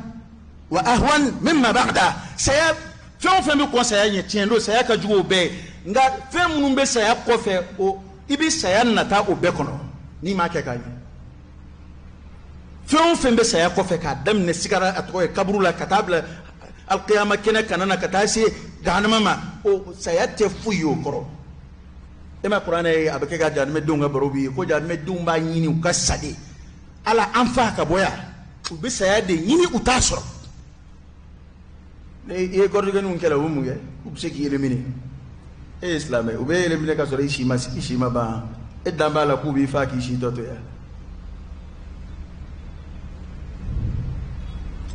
وأهون مما بعده. Saya, fɛn o fɛn bɛ kɔn saya ɲɛ, tiɲɛ don, saya ka jugu o bɛɛ ye. Nka fɛn minnu bɛ saya kɔfɛ, o i bɛ saya nata o bɛɛ kɔnɔ n'i m'a kɛ k'a ɲɛ. Fɛn o fɛn bɛ saya kɔfɛ, k'a daminɛ sigara, a tɔgɔ ye kaburu la, ka taa bila alikiyama kɛnɛ kana na, ka taa se jahanama ma, o saya tɛ foyi ye o kɔrɔ. E ma kuranɛ ye, a bɛ kɛ ka jahanamɛdenw ka baro b'i ye ko jahanamɛdenw b'a ɲini u ka sa de, Ala an fa ka bɔ yan. U bɛ saya de ɲini, u t'a sɔrɔ. Ni i ye gɔrɔjigɛninw kɛlɛ, u bɛ mun kɛ? U bɛ se k'i éliminer. E ye silamɛ, u bɛ e éliminer ka sɔrɔ i si ma ban. E dan b'a la k'u b'i fa k'i si tɔ to yan.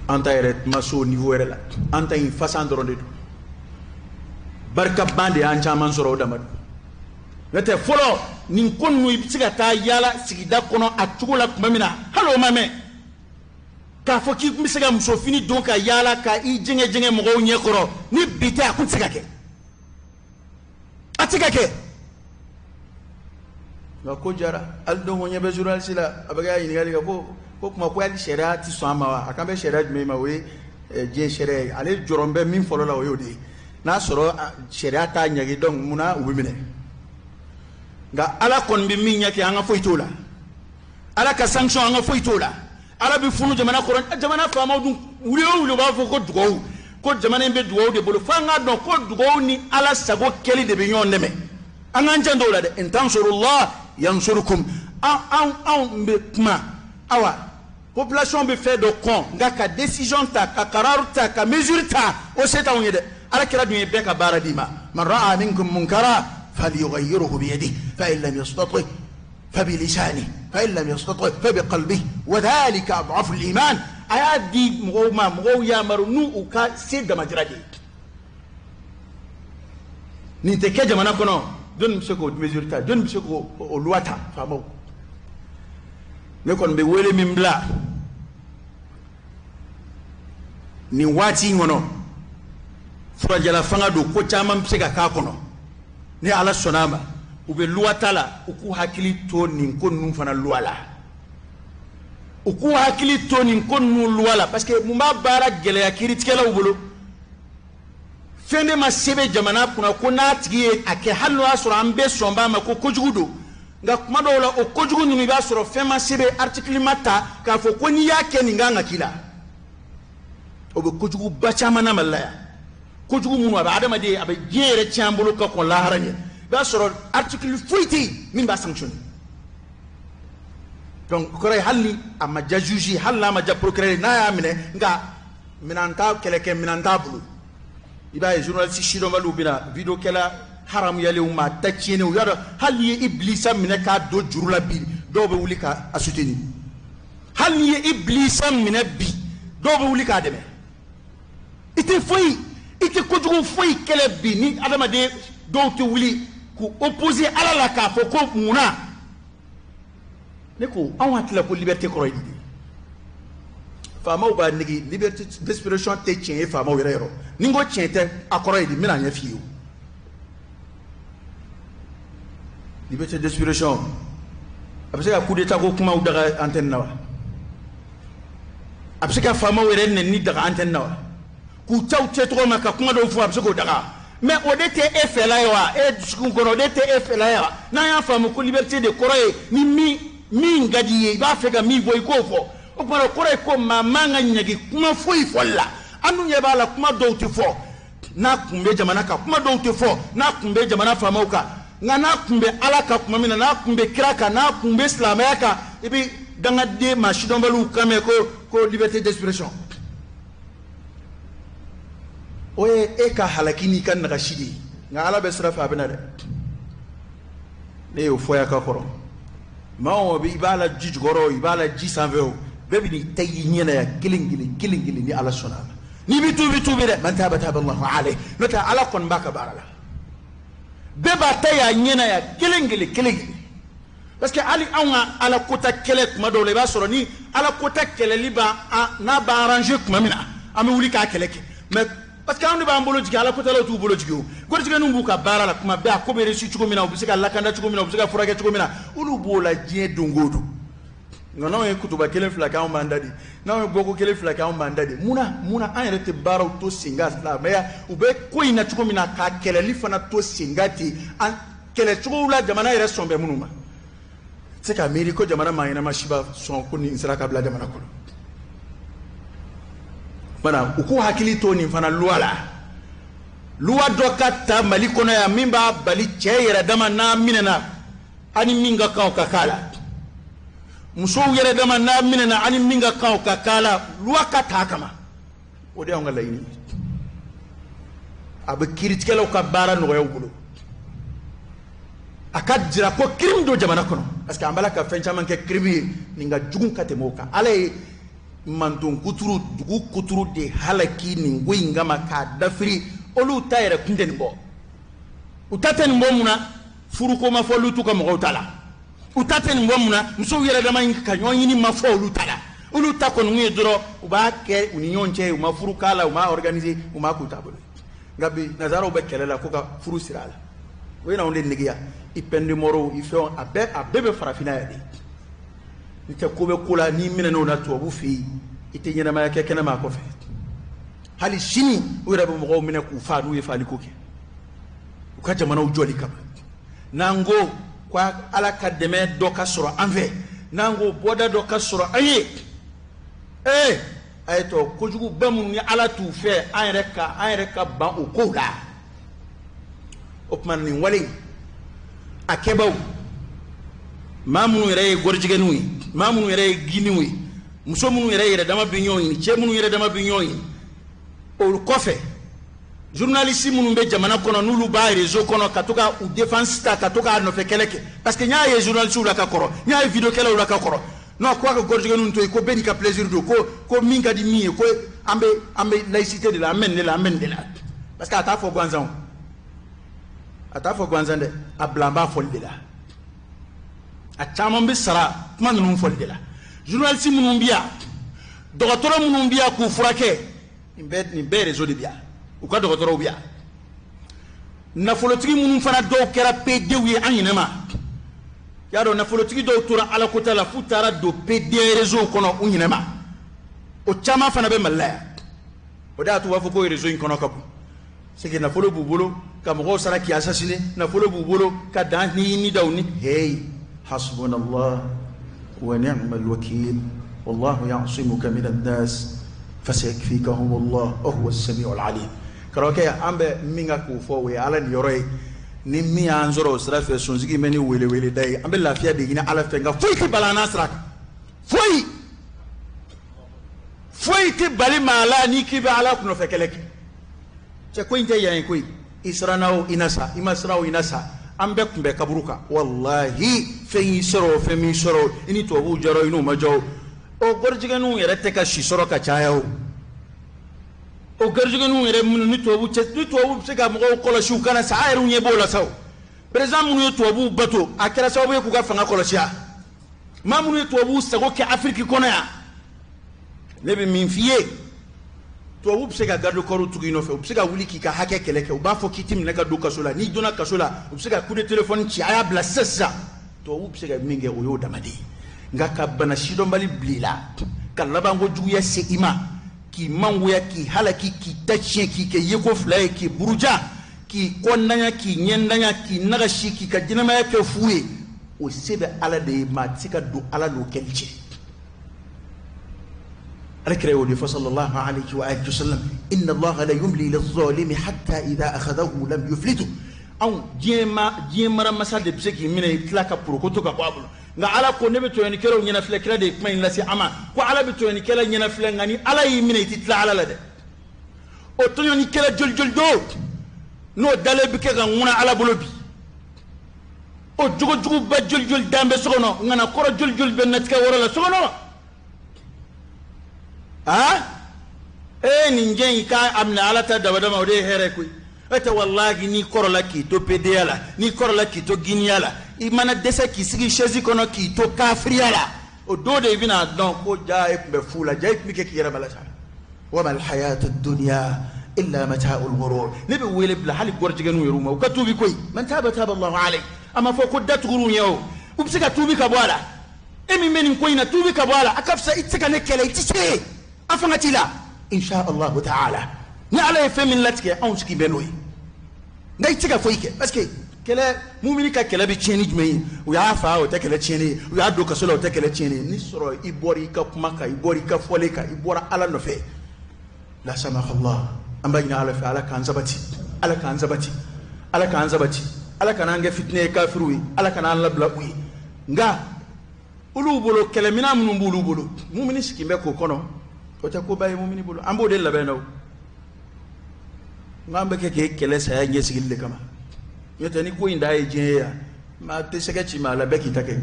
An ta yɛrɛ ma se o niveau yɛrɛ la. An ta in fasan dɔrɔn de don, barika ban de y'an caman sɔrɔ, o dama don. N'o tɛ, fɔlɔ nin ko ninnu, i bɛ se ka taa yaala sigida kɔnɔ a cogo la tuma min na, hali o ma mɛn k'a fɔ k'i bɛ se ka muso fini don ka yaala ka i jɛngɛ jɛngɛ mɔgɔw ɲɛ kɔrɔ. Ni bi tɛ, a kun tɛ se ka kɛ, a tɛ se ka kɛ. Nka ko jara hali don ko ɲɛ bɛ journaliste la, a bɛ kɛ ɲininkali kɛ ko kuma ko hali sariya tɛ sɔn a ma wa? A kan bɛ sariya jumɛn ma? O ye diɲɛ sariya ye. Ale jɔrɔ bɛ min fɔlɔ la, o y'o de ye. N'a sɔrɔ sariya t'a ɲagi, donc munna u bɛ minɛ? Nka Ala kɔni bɛ min ɲɛ kɛ, an ka foyi t'o la. Ala ka sanction, an ka foyi t'o la. Ala bɛ funu jamana kɔrɔ. Jamana faamaw dun, wuli o wuli, u b'a fɔ ko dugawu, ko jamana in bɛ dugawu de bolo. F'an k'a dɔn ko dugawu ni Ala sago kɛli de bɛ ɲɔgɔn dɛmɛ. An k'an janto o la dɛ. In tansurullah yansurukum. An an anw bɛ kuma, awa, population bɛ fɛn dɔ kɔn, nka ka décision ta, ka karar ta, ka mesure ta, o se t'anw ye dɛ. Ala kira dun ye bɛɛ ka baara d'i ma: man ra'a minkum munkara falyughayyirhu biyadihi, fa in lam yastati fa bilisanihi. fa in lam yastati fa bi qalbihi wa dhalika ad'afu al-iman. A y'a di mɔgɔw ma, mɔgɔw yamaru n'u u ka se damajira de ye. Nin tɛ kɛ jamana kɔnɔ, jɔnni bɛ se k'o mesure ta, jɔnni bɛ se k'o loi ta? Faamaw. Ne kɔni bɛ wele min bila nin waati in kɔnɔ, furajɛla fanga don, ko caman bɛ se ka k'a kɔnɔ. Ni Ala sɔnna a ma, u bɛ loi ta la, u k'u hakili to nin ko ninnu fana loi la, u k'u hakili to nin ko ninnu loi la, parce que mun b'a baara gɛlɛya kiiritigɛlaw bolo? Fɛn de ma sɛbɛn jamana kunna ko n'a tigi ye a kɛ, hali n'o y'a sɔrɔ an bɛɛ sɔn b'a ma ko kojugu don, nka kuma dɔw la o kojugu ninnu, i b'a sɔrɔ fɛn ma sɛbɛn, article ma ta k'a fɔ ko n'i y'a kɛ nin kan ka k'i la. O bɛ kojuguba caman na Mali la yan, kojugu minnu a bɛ adamaden, a bɛ diɲɛ yɛrɛ tiɲɛ an bolo ka kɔn lahara ɲɛ. I b'a sɔrɔ article foyi tɛ yen min b'a sanctionner. Donc o kɔrɔ ye, hali ni a ma diya juge, hali n'a ma diya procureur, n'a y'a minɛ, nka minɛn t'a, kɛlɛkɛ minɛn t'a bolo. I b'a ye journaliste sidɔnbaliw bɛna vidéo kɛla haramuyalenw ma ta tiɲɛnenw y'a dɔn. Hali n'i ye Ibilisa minɛ k'a don juru la bi, dɔw bɛ wuli ka a soutenir. Hali n'i ye Ibilisa minɛ bi, dɔw bɛ wuli k'a dɛmɛ. I tɛ foyi, i tɛ kojugu foyi kɛlɛ bi ni adamaden dɔw tɛ wuli k'u opposer Ala la k'a fɔ ko munna. Ne ko anw hakili la ko liberté kɔrɔ ye di de? Faamaw b'a nege, liberté d'expression tɛ tiɲɛ ye faamaw yɛrɛ yɔrɔ. Ni n ko tiɲɛ tɛ, a kɔrɔ ye di? N bɛna ɲɛ f'i ye. O liberté d'expression, a bɛ se ka coup d'état ko kumaw daga antenne na wa? A bɛ se ka faamaw yɛrɛ nɛni daga antenne na wa? K'u caw cɛ tɔgɔ ma ka kuma dɔw fɔ, a bɛ se k'o daga? Mais o de tɛ e fɛla ye wa? E dusukun kɔnɔ, o de tɛ e fɛla ye wa? N'an y'a faamu ko liberté de kɔrɔ ye ni min ka di i ye, i b'a fɛ ka min fɔ, i k'o fɔ, o tuma o kɔrɔ ye ko maa man ka ɲagi kuma foyi fɔli la. An dun ɲɛ b'a la, kuma dɔw tɛ fɔ n'a kun bɛ jamana kan, kuma dɔw tɛ fɔ n'a kun bɛ jamana faamaw kan, nka n'a kun bɛ Ala kan tuma min na, n'a kun bɛ kira kan, n'a kun bɛ silamɛya kan, i bɛ dangaden maa sidɔnbaliw kan mɛn ko liberté d'expression. O ye e ka halaki n'i ka nagasi de ye, nka Ala bɛ sira fɛ, a bɛ na dɛ. Ne y'o fɔ yan ka kɔrɔ. Maa o maa, i b'a la ji jukɔrɔ, i b'a la ji sanfɛ, o bɛɛ bɛ n'i ta i ɲɛna yan kelen kelen kelen kelen, ni Ala sɔnna a ma. N'i bɛ tuubi, tuubi dɛ. Man taaba taaba Allahu alayhi. N'o tɛ, Ala kɔni b'a ka baara la, bɛɛ b'a ta y'a ɲɛna yan kelen kelen kelen kelen. Parce que hali anw ka Ala kota kɛlɛ, tuma dɔw la i b'a sɔrɔ ni Ala kota kɛlɛli b'an n'a b'an arranger tuma min na, an bɛ wuli k'a kɛlɛ kɛ. Mais parce que anw de b'an bolo jigin, Ala kotalaw t'u bolo jigin. O goritigɛninw b'u ka baara la tuma bɛɛ, a ko bɛ réussi cogo min na, u bɛ se ka lakanda cogo min na, u bɛ se ka furakɛ cogo min na, olu b'o la diɲɛ don o don. Nka n'anw ye kutuba kelen fila kɛ, anw b'an da di. N'anw ye bɔko kelen fila kɛ, anw b'an da di. Munna an yɛrɛ tɛ baaraw to sen kan silamɛya u bɛ ko in na cogo min na, k'a kɛlɛli fana to sen kan ten, an kɛlɛcogow la jamana yɛrɛ sɔn bɛ minnu ma? Tɛ se ka miiri ko jamana maa ɲɛnama si b'a sɔn ko nin sera ka bila jamana kɔnɔ. Mana u k'u hakili to nin fana loi la, loi dɔ ka ta Mali kɔnɔ yan min b'a bali cɛ yɛrɛ dama n'a minɛna ani min ka kan, o ka k'a la. Musow yɛrɛ dama n'a minɛna ani min ka kan, o ka k'a la. Loi ka ta kama, o de y'anw ka laɲini ye. A bɛ kiiritigɛlaw ka baara nɔgɔya u bolo, a ka jira ko crime don jamana kɔnɔ, parce que an b'a la ka fɛn caman kɛ crime ye, nin ka jugu ka tɛmɛ o kan. Ala ye manton kuturu, dugu kuturu de halaki nin ko in kama k'a dafiri. Olu ta yɛrɛ kun tɛ nin bɔ, u ta tɛ nin bɔ. Mun na furuko ma fɔ olu t'u ka mɔgɔw ta la? U ta tɛ nin bɔ. Mun na musow yɛrɛ dama ka ɲɔgɔn ɲini ma fɔ olu ta la? Olu ta kɔni ye dɔrɔn u b'a kɛ u ni ɲɔgɔn cɛ, u ma furu k'a la, u ma organiser, u ma k'u taabolo. Nka bi nazaraw bɛ kɛlɛ la ko ka furu siri a la. O ye n'anw de negeya i peine de mort i fɛnw, a bɛɛ bɛ farafinna yan de. N tɛ ko bɛ ko la, n'i minɛn'o la tubabu fɛ yen, i tɛ ɲɛnamaya kɛ kɛnɛma a kɔfɛ. Hali sini u yɛrɛ bɛ mɔgɔw minɛ k'u fa n'u ye faliko kɛ u ka jamanaw jɔli kama. N'an ko ko Ala ka dɛmɛ dɔ ka sɔrɔ an fɛ, n'an ko bɔda dɔ ka sɔrɔ an ye, ee, a ye tɔ kojuguba minnu ni Ala t'u fɛ, an yɛrɛ ka ban o kow la. O tuma nin wale a kɛbaw, maa minnu yɛrɛ ye gɔrijɛgɛninw ye, maa minnu yɛrɛ ye giniw ye, muso minnu yɛrɛ yɛrɛ dama bɛ ɲɔgɔn ɲini, cɛ minnu yɛrɛ dama bɛ ɲɔgɔn ɲini, olu kɔfɛ Journaliste minnu bɛ jamana kɔnɔ, n'olu b'a réseau kɔnɔ ka to ka u défense ta, ka to k'a nɔfɛ kɛlɛ kɛ, parce que n y'a ye journaliste la ka kɔrɔ, n y'a ye vidéo kɛlaw la ka kɔrɔ. Non, ko a ka gɔrɔjɛgɛninw to yen, ko bɛɛ n'i ka plaisir don, ko min ka di min ye, ko an bɛ laïcité de la, an bɛ nin de la, an bɛ nin de la. Parce que a t'a fɔ gansan o, a t'a fɔ gansan dɛ, a bila an b'a fɔli de la. A caman bɛ sara kuma ninnu fɔli de la. Journaliste minnu bɛ yan, dɔgɔtɔrɔ minnu bɛ yan k'u furakɛ, nin bɛɛ réseau de bɛ yan, u ka dɔgɔtɔrɔw bɛ yan. Nafolotigi minnu fana, dɔw kɛra PDw ye an ɲinɛ ma, y'a dɔn, nafolotigi dɔw tora alakota la f'u taara don PD réseau kɔnɔ u ɲinɛ ma. O caman fana bɛ Mali la yan. O de y'a to u b'a fɔ ko réseau in kɔnɔ ka bon. C'est que nafolo b'u bolo ka mɔgɔw sara k'i assassiner, nafolo b'u bolo ka dan ni daw ni. Hey, hasbunallah wa ni'mal wakil, wallahu ya'simuka minan nas fasayakfikahum Allah wa huwa as-sami'ul alim. Karamɔgɔkɛ, an bɛ min ka k'o fɔ, o ye Ala nin yɔrɔ ye. Ni min y'an sɔrɔ o sira fɛ, sonsigi bɛ ni weleweleda ye. An bɛ lafiya de ɲini Ala fɛ, nka foyi tɛ bali an n'a sira kan. Foyi foyi tɛ bali maa la n'i k'i bɛ Ala nɔfɛ kɛlɛ kɛ. Cɛ, ko in tɛ yan ye koyi. I siranna o, i na sa. I ma siran o, i na sa. An bɛɛ kun bɛ kaburu kan. Walahi, fɛn y'i sɔrɔ o, fɛn m'i sɔrɔ o, i ni tubabuw jara o, i n'u ma ja o, o garijɛgɛninw yɛrɛ tɛ ka si sɔrɔ ka caya o. O garijɛgɛninw yɛrɛ minnu ni tubabu cɛ, ni tubabu bɛ se ka mɔgɔw kɔlɔsi u kana sa, a yɛrɛ ɲɛ b'o la sa. O président minnu ye tubabuw bato, a kɛra sababu ye k'u ka fanga kɔlɔsi. A maa minnu ye tubabuw sago kɛ Afiriki kɔnɔ yan, ne bɛ min f'i ye, tubabu bɛ se ka garde corps tugu i nɔfɛ, u bɛ se ka wuli k'i ka hakɛ kɛlɛ kɛ, u b'a fɔ k'i tɛ minɛ ka don kaso la. N'i donna kaso la, u bɛ se ka coup de téléphone ci: a y'a bila sisan sisan. Tubabu bɛ se ka min kɛ, o y'o dama de ye. Nka ka bana sidɔnbali bila i la, ka labanko juguya se i ma, k'i mangoya, k'i halaki, k'i ta tiɲɛ, k'i kɛ yeko fila ye, k'i buruja, k'i kɔndanya, k'i ɲɛndanya, k'i nagasi, k'i ka ɲɛnamaya kɛ fu ye, o se bɛ Ala de ye. Maa tɛ se ka don Ala n'o kɛli cɛ. Ala kira y'o de fɔ, sallallahu alayhi wa alihi wa sallam: inna Allaha la yumli lizzalimi hatta idha akhadahu lam yuflitu. Anw diɲɛ ma, diɲɛ maramasa de bɛ se k'i minɛ, i tila ka porokoto ka bɔ a bolo. Nka Ala ko ne bɛ tɔɲɔnikɛlaw ɲɛnafilɛ. Kira de ye kuma in lase a ma ko Ala bɛ tɔɲɔnikɛla ɲɛnafilɛ, nka ni Ala y'i minɛ, i tɛ tila Ala la dɛ. O tɔɲɔnikɛla joli joli do n'o dalen bɛ kɛ ka ŋuna Ala bolo bi? O jogojuguba joli joli dan bɛ so kɔnɔ? Ŋana kɔrɔ joli joli bɛ natigɛ wɔrɔ la so kɔnɔ? Aa, ee, nin jɛ in k'a minɛ Ala ta dabadama, o de ye hɛrɛ koyi. E tɛ, walahi, n'i kɔrɔla k'i to PDA la, n'i kɔrɔla k'i to Guinée la, i mana dɛsɛ k'i sigi chaise kɔnɔ k'i to kafiriya la, o don de i bɛna dɔn ko ja e tun bɛ fu la, ja e tun bɛ kɛ k'i yɛrɛ bala sa. Wa mal hayatu dunya illa mata'ul ghurur. Ne bɛ wele bila hali gɔrɔjɛgɛninw yɛrɛ ma, u ka tuubi koyi. Man taba taba Allahu alayhi. A ma fɔ ko datugur'u ɲɛ o, u bɛ se ka tuubi ka bɔ a la. E min bɛ nin ko in na, tuubi ka bɔ a la, a ka fisa. I tɛ se ka ne kɛlɛ, i tɛ se, an fanga t'i la. Insha Allahu ta'ala, ni Ala ye fɛn min latigɛ, anw sigi bɛ n'o ye. Nka i tɛ se ka foyi kɛ, parce que kɛlɛ, mumini ka kɛlɛ bɛ tiɲɛ ni jumɛn ye? U y'a fa, o tɛ kɛlɛ tiɲɛni ye. U y'a don kaso la, o tɛ kɛlɛ tiɲɛni ye. Ni sɔrɔ i bɔra i ka kuma kan, i bɔra i ka fɔlen kan, i bɔra Ala nɔfɛ, la samahallah. An b'a ɲini Ala fɛ, Ala k'an sabati, Ala k'an sabati, Ala k'an sabati. Ala kana an kɛ fitinɛ ye kafiriw ye, Ala kana an labila u ye. Nka olu bolo, kɛlɛminɛn minnu b'olu bolo, mumini sigi bɛ k'o kɔnɔ, o tɛ koba ye mumini bolo. An b'o de labɛn na o. N k'an bɛ kɛ k'e kɛlɛ saya ɲɛsigili de kama. N'o tɛ, ni ko in da ye diɲɛ ye yan, maa tɛ sɛgɛ ci maa la, bɛɛ k'i ta kɛ.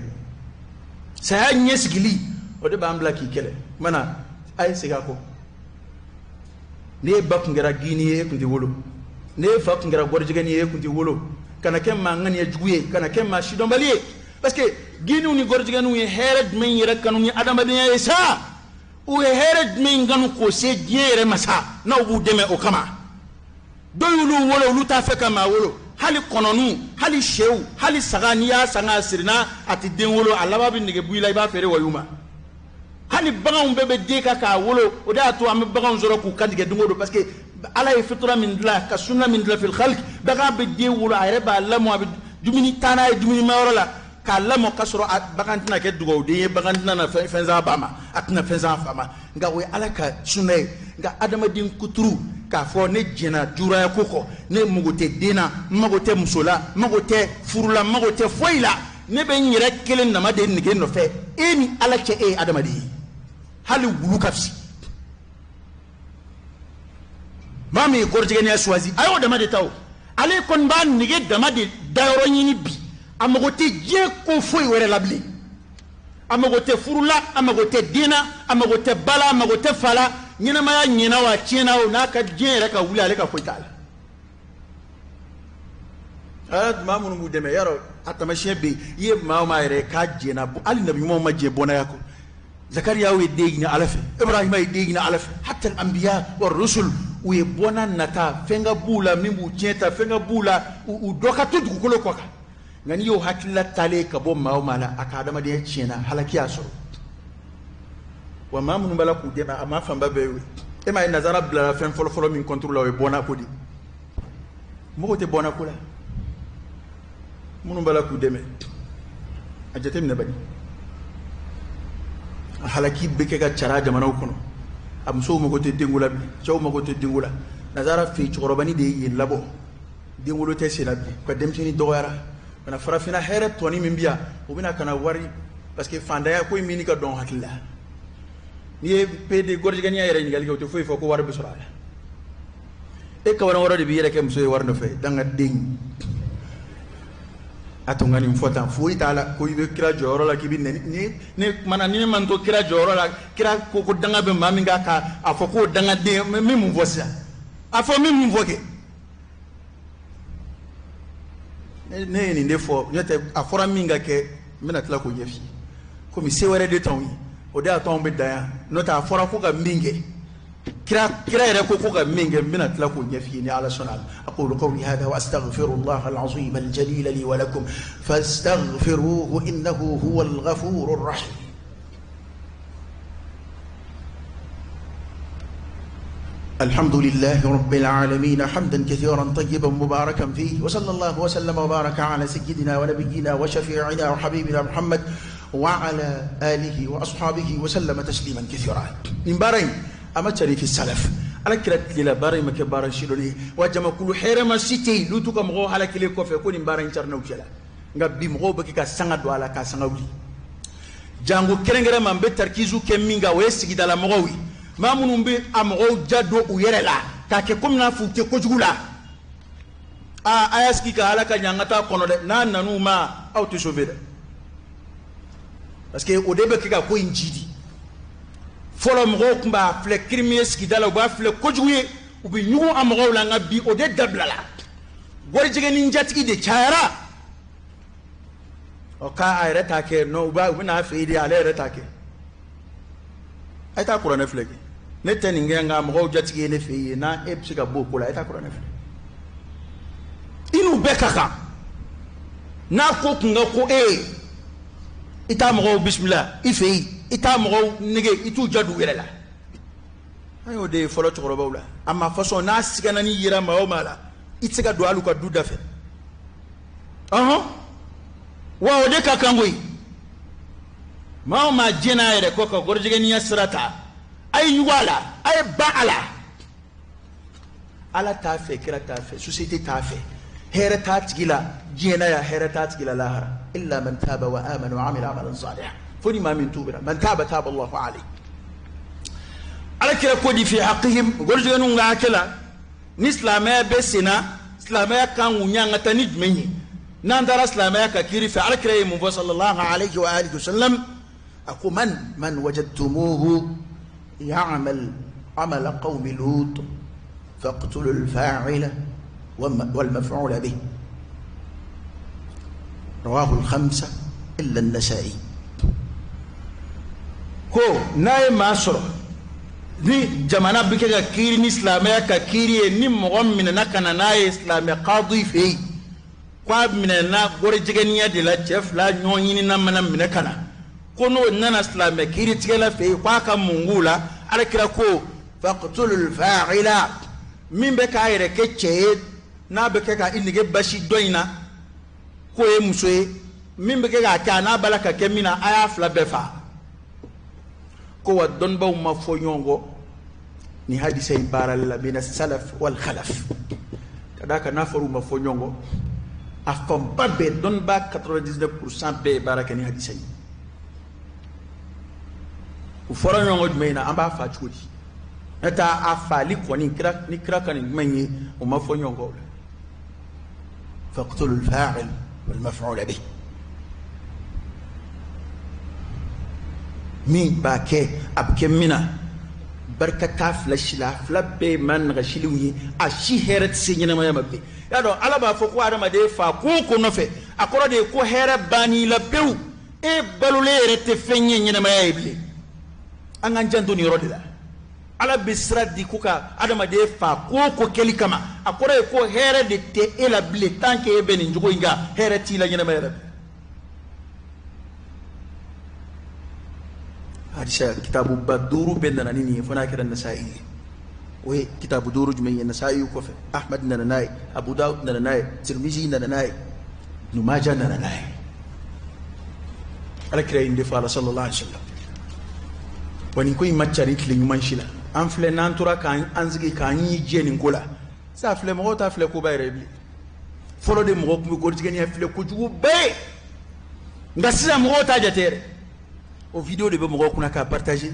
Saya ɲɛsigili, o de b'an bila k'i kɛlɛ. Mana a ye segin a kɔ, n'e ba tun kɛra gini ye, e tun tɛ wolo. N'e fa tun kɛra gɔrijɛgɛni ye, e tun tɛ wolo. Kana kɛ maa ŋaniya jugu ye, kana kɛ maa sidɔnbali ye. Parce que giniw ni gɔrijɛgɛniw ye hɛrɛ jumɛn yɛrɛ kanu ni adamadenya ye sa? U ye hɛrɛ jumɛn kanu k'o se diɲɛ yɛrɛ ma sa, n'aw b'u dɛmɛ o kama? Dɔw y'olu wolo, olu t'a fɛ ka maa wolo. Hali kɔnɔniw, hali sɛw, hali saga, n'i y'a san k'a siri, n'a a tɛ den wolo, a laban bɛ nege bɔ i la, i b'a feere wayu ma. Hali baganw bɛɛ bɛ den kan k'a wolo. O de y'a to an bɛ baganw sɔrɔ k'u kantigɛ don o don, parce que Ala ye fitura min dilan, ka sunna min dilan fil khalq, bagan bɛ den wolo, a yɛrɛ b'a lamɔ, a bɛ dumuni taa n'a ye dumunimayɔrɔ la k'a lamɔ, k'a sɔrɔ bagan tɛna kɛ dugawuden ye, bagan tɛna na fɛn s'a ba ma, a tɛna fɛn s'a fa ma. Nka o ye Ala ka sunna ye. Nka adamaden kuturu k'a fɔ ne jɛnna juraya ko kɔ, ne mago tɛ den na, n mago tɛ muso la, n mago tɛ furu la, n mago tɛ foyi la, ne bɛ n yɛrɛ kelen nama de nege nɔfɛ. E ni Ala cɛ, e ye adamaden ye, hali wulu ka fisi. Maa min ye gɔrɔjɛgɛniya choisi, a y'o dama de ta o. Ale kɔni b'a nege dama de dayɔrɔ ɲini bi. A mago tɛ diɲɛ ko foyi wɛrɛ la bilen. A mago tɛ furu la, a mago tɛ den na, a mago tɛ ba la, a mago tɛ fa la. Ɲɛnamaya ɲɛna o, a tiɲɛna o, n'a ka diɲɛ yɛrɛ ka wuli, ale ka foyi t'a la. Aa, maa minnu b'u dɛmɛ, yarɔ a taamasiyɛn bɛ yen. I ye maa o maa yɛrɛ ye k'a jɛnna, hali nabi ɲumanw ma jɛn bɔnaya kɔ. Zakariya ye den ɲini Ala fɛ, Ibrahima ye den ɲini Ala fɛ, hatta al-anbiya wa rusul, u ye bɔnna nata, fɛn ka b'u la min b'u tiɲɛ ta, fɛn ka b'u la u dɔ ka to dugukolo kɔ kan. Nka n'i y'o hakilila talen ka bɔ maa o maa la, a ka adamadenya tiɲɛna, halaki y'a sɔrɔ. Wa maa minnu b'a la k'u dɛmɛ, a maa fanba bɛɛ y'o ye. E m'a ye nazara bilara fɛn fɔlɔfɔlɔ min contre la, o ye bɔnna ko de ye. Mɔgɔw tɛ bɔnna ko la. Minnu b'a la k'u dɛmɛ, a jateminɛ bani. A halaki bɛ kɛ ka cara jamanaw kɔnɔ. A musow mago tɛ denko la bi, cɛw mago tɛ denko la. Nazara fɛ yen, cɛkɔrɔbanin de ye yen labɔ. Denwolo tɛ sen na bi, u ka denmisɛnnin dɔgɔyara. Ka na farafinna hɛrɛ tɔni min bi yan, u bɛna ka na wari, parce que fantanya ko in min ka dɔn hakili la. N'i ye PD gɔrɔjɛgɛniya yɛrɛ ɲininkali kɛ, o tɛ foyi fɔ ko wari bɛ sɔrɔ a la. E kabanankɔrɔ de b'i yɛrɛ kɛ muso ye wari nɔfɛ, dangaden. A to n ka nin fɔ tan, foyi t'a la ko i bɛ kira jɔyɔrɔ la k'i bɛ nɛni. Ni ne kumana, ni ne ma n to kira jɔyɔrɔ la, kira ko ko danga bɛ maa min kan ka a fɔ k'o dangaden, n bɛ mun fɔ sisan? A fɔ n bɛ mun fɔ kɛ? Ne ye nin de fɔ, n'o tɛ a fɔra min ka kɛ, n bɛna tila k'o ɲɛf'i ye. Komi se wɛrɛ de t'anw ye, o de y'a to anw bɛ dan yan. N'o tɛ a fɔra ko ka min kɛ, kira yɛrɛ ko ko ka min kɛ, n bɛna tila k'o ɲɛf'i ye ni Ala sɔnna a ma. Aqulu qawli hadha wa astaghfirullah al-azim al-jalil li wa lakum fastaghfiruhu innahu huwa al-ghafurur rahim. الحمد لله رب العالمين حمدا كثيرا طيبا مباركا فيه، وصلى الله وسلم وبارك على سيدنا ونبينا وشفيعنا وحبيبنا محمد وعلى آله وأصحابه وسلم تسليما كثيرا. من بارين أما تري في السلف على كلا تلا بارين ما كبارين شيلوني وجمع كل حيرة ما سيتي لوتو كم غو على كل كوفي كل بارين ترنو كلا نعبي مغو بكي كسانة دوالا كسانة ولي جانغو كرنغرا من بتركيزو كمينغا ويسكي دالا مغوي maa minnu bɛ a mɔgɔw ja don u yɛrɛ la k'a kɛ komi n'a fɔ u tɛ kojugu la. Aa, a y'a sigi ka Ala ka ɲangata kɔnɔ dɛ, n'a nan'u ma aw tɛ sauver dɛ, parce que o de bɛ kɛ ka ko in jidi. Fɔlɔ mɔgɔw tun b'a filɛ crime ye sigida la, u b'a filɛ kojugu ye, u bɛ ɲugun a mɔgɔw la, nka bi o de dabilala. Warijɛgɛni jatigi de cayara. Ɔ k'a yɛrɛ t'a kɛ, non, u bɛ n'a fɛ yen de, ale yɛrɛ t'a kɛ. A ye taa kuranɛ filɛ kɛ. Ne tɛ nin kɛ, nka mɔgɔw jatigi ye ne fɛ yen, n'a e bɛ se ka bɔ o ko la, e t'a kuranɛ filɛ. I n'u bɛɛ ka kan. N'a ko kun ka ko e ye, i t'a mɔgɔw bisimila i fɛ yen, i t'a mɔgɔw nege, i t'u ja don u yɛrɛ la. An y'o de ye fɔlɔ cɛkɔrɔbaw la. A ma façon n'a sigana ni yera maa o maa la, i tɛ se ka don hali u ka du da fɛ. Ɔhɔn, wa o de ka kan koyi. Maa o maa jɛn'a yɛrɛ kɔ ka gɔrɔjɛgɛniya sira ta, a ye ɲugu a la, a ye ban a la. Ala t'a fɛ, kira t'a fɛ, société t'a fɛ, hɛrɛ t'a tigi la diɲɛ na yan, hɛrɛ t'a tigi la lahara. Illa man taba wa amana wa amila amalan salihan, fo ni maa min tubira. Man taba taba Allahu alayhi. Ala kira ko di fi haqqihim, gɔrɔjɛgɛninw ka hakɛ la, ni silamɛya bɛ sen na, silamɛya kan k'u ɲangata ni jumɛn ye? N'an taara silamɛya ka kiiri fɛ, ala kira ye mun fɔ sallallahu alayhi wa alihi wa sallam? A ko man wajadtumuhu يعمل عمل قوم لوط فاقتلوا الفاعل والمفعول به. رواه الخمسة إلا النسائي. Ko n'a ye maa sɔrɔ ni jamana bɛ kɛ ka kiiri ni silamɛya ka kiiri ye, ni mɔgɔ minɛna ka na n'a ye silamɛ kadi fɛ yen, k'a minɛna gɔrɔjɛgɛniya de la, cɛ fila ɲɔgɔn ɲinina mana minɛ ka na, ko n'o nana silamɛ kiiritigɛla fɛ yen, k'a ka mun k'u la? Ala kira ko faqtulul fa'ila, min bɛ k'a yɛrɛ kɛ cɛ ye, n'a bɛ kɛ ka i nege basi dɔ in na k'o ye muso ye, min bɛ kɛ k'a kɛ a n'a b'a la ka kɛ min na, a y'a fila bɛɛ fa. Ko wa dɔnnibaw ma fɔ ɲɔgɔn kɔ nin hadisa in baarali la, mina salaf wal khalaf. Ka d'a kan n'a fɔra u ma fɔ ɲɔgɔn kɔ, a fanba bɛɛ dɔnnibaa 99% bɛɛ ye baara kɛ ni hadisa in. U fɔra ɲɔgɔn kɔ jumɛn in na? An b'a fa cogo di? N'o tɛ a faali kɔni kira ni kira ka nin kuma in ye o ma fɔ ɲɔgɔn kɔ o la. Faqtulul fa'il wal maf'ul bih. Min b'a kɛ a bɛ kɛ min na barika t'a fila si la, a fila bɛɛ ye maa nagasilenw ye, a si hɛrɛ tɛ se ɲɛnamaya ma bilen. Y'a dɔn Ala b'a fɔ ko adamaden fa ko o ko nɔfɛ, a kɔrɔ de ye ko hɛrɛ bann'i la pewu, e balolen yɛrɛ tɛ fɛn ye ɲɛnamaya ye bilen. An k'an janto nin yɔrɔ de la. Ala bɛ sira di ko ka adamaden fa ko o ko kɛli kama, a kɔrɔ ye ko hɛrɛ de tɛ e la bilen tant que e bɛ nin jogo in kan, hɛrɛ t'i la ɲɛnamaya la bilen. Hadisa kitabuba duuru bɛɛ nana ni nin ye fo n'a kɛra Nasa'i ye. O ye kitabu duuru jumɛn ye? Nasa'i kɔfɛ Ahmad nana n'a ye, Abu Dawud nana n'a ye, Tirmizi nana n'a ye, Ibn Majah nana n'a ye. Ala kira ye nin de fɔ a la sallallahu alaihi wa sallam. Wa nin ko in ma ca ni tile ɲuman si la. An filɛ n'an tora k'an sigi k'an y'i jɛ nin ko la, sa filɛ mɔgɔw t'a filɛ koba yɛrɛ ye bilen. Fɔlɔ de mɔgɔw tun bɛ gɔrijigɛniya filɛ kojugu bɛɛ ye, nka sisan mɔgɔw t'a jate yɛrɛ. O vidéo de bɛ mɔgɔw kunna k'a partager,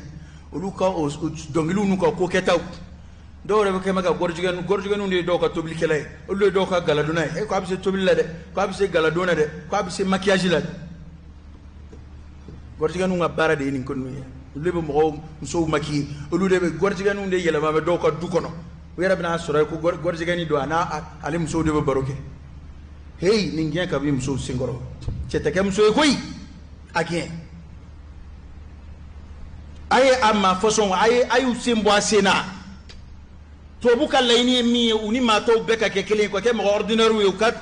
olu ka o dɔnkiliw n'u ka ko kɛtaw. Dɔw yɛrɛ bɛ kɛ ka gɔrijigɛniw de ye dɔw ka tobilikɛla ye, olu de ye dɔw ka galadonna ye. E ko a bɛ se tobili la dɛ, ko a bɛ se galadon na dɛ, ko a bɛ se maquillage la dɛ. Gɔrijigɛniw ka baara de ye nin ko ninnu ye. Olu de bɛ mɔgɔw musow maquiller, olu de bɛ gɔrijigɛniw de yɛlɛma bɛ dɔw ka du kɔnɔ. U yɛrɛ bɛna sɔrɔ yen ko gɔrijigɛni don, a n'a ale musow de bɛ baro kɛ. Heyi, nin gɛn ka b'i musow senkɔrɔ, cɛ tɛ kɛ muso ye koyi, a gɛn. A ye a maa fɔsɔn, a y'u sen bɔ a sen na. Tubabu ka laɲini ye min ye, u ni maa tɔw bɛɛ ka kɛ kelen ye, ka kɛ mɔgɔ ordinaire ye, u ka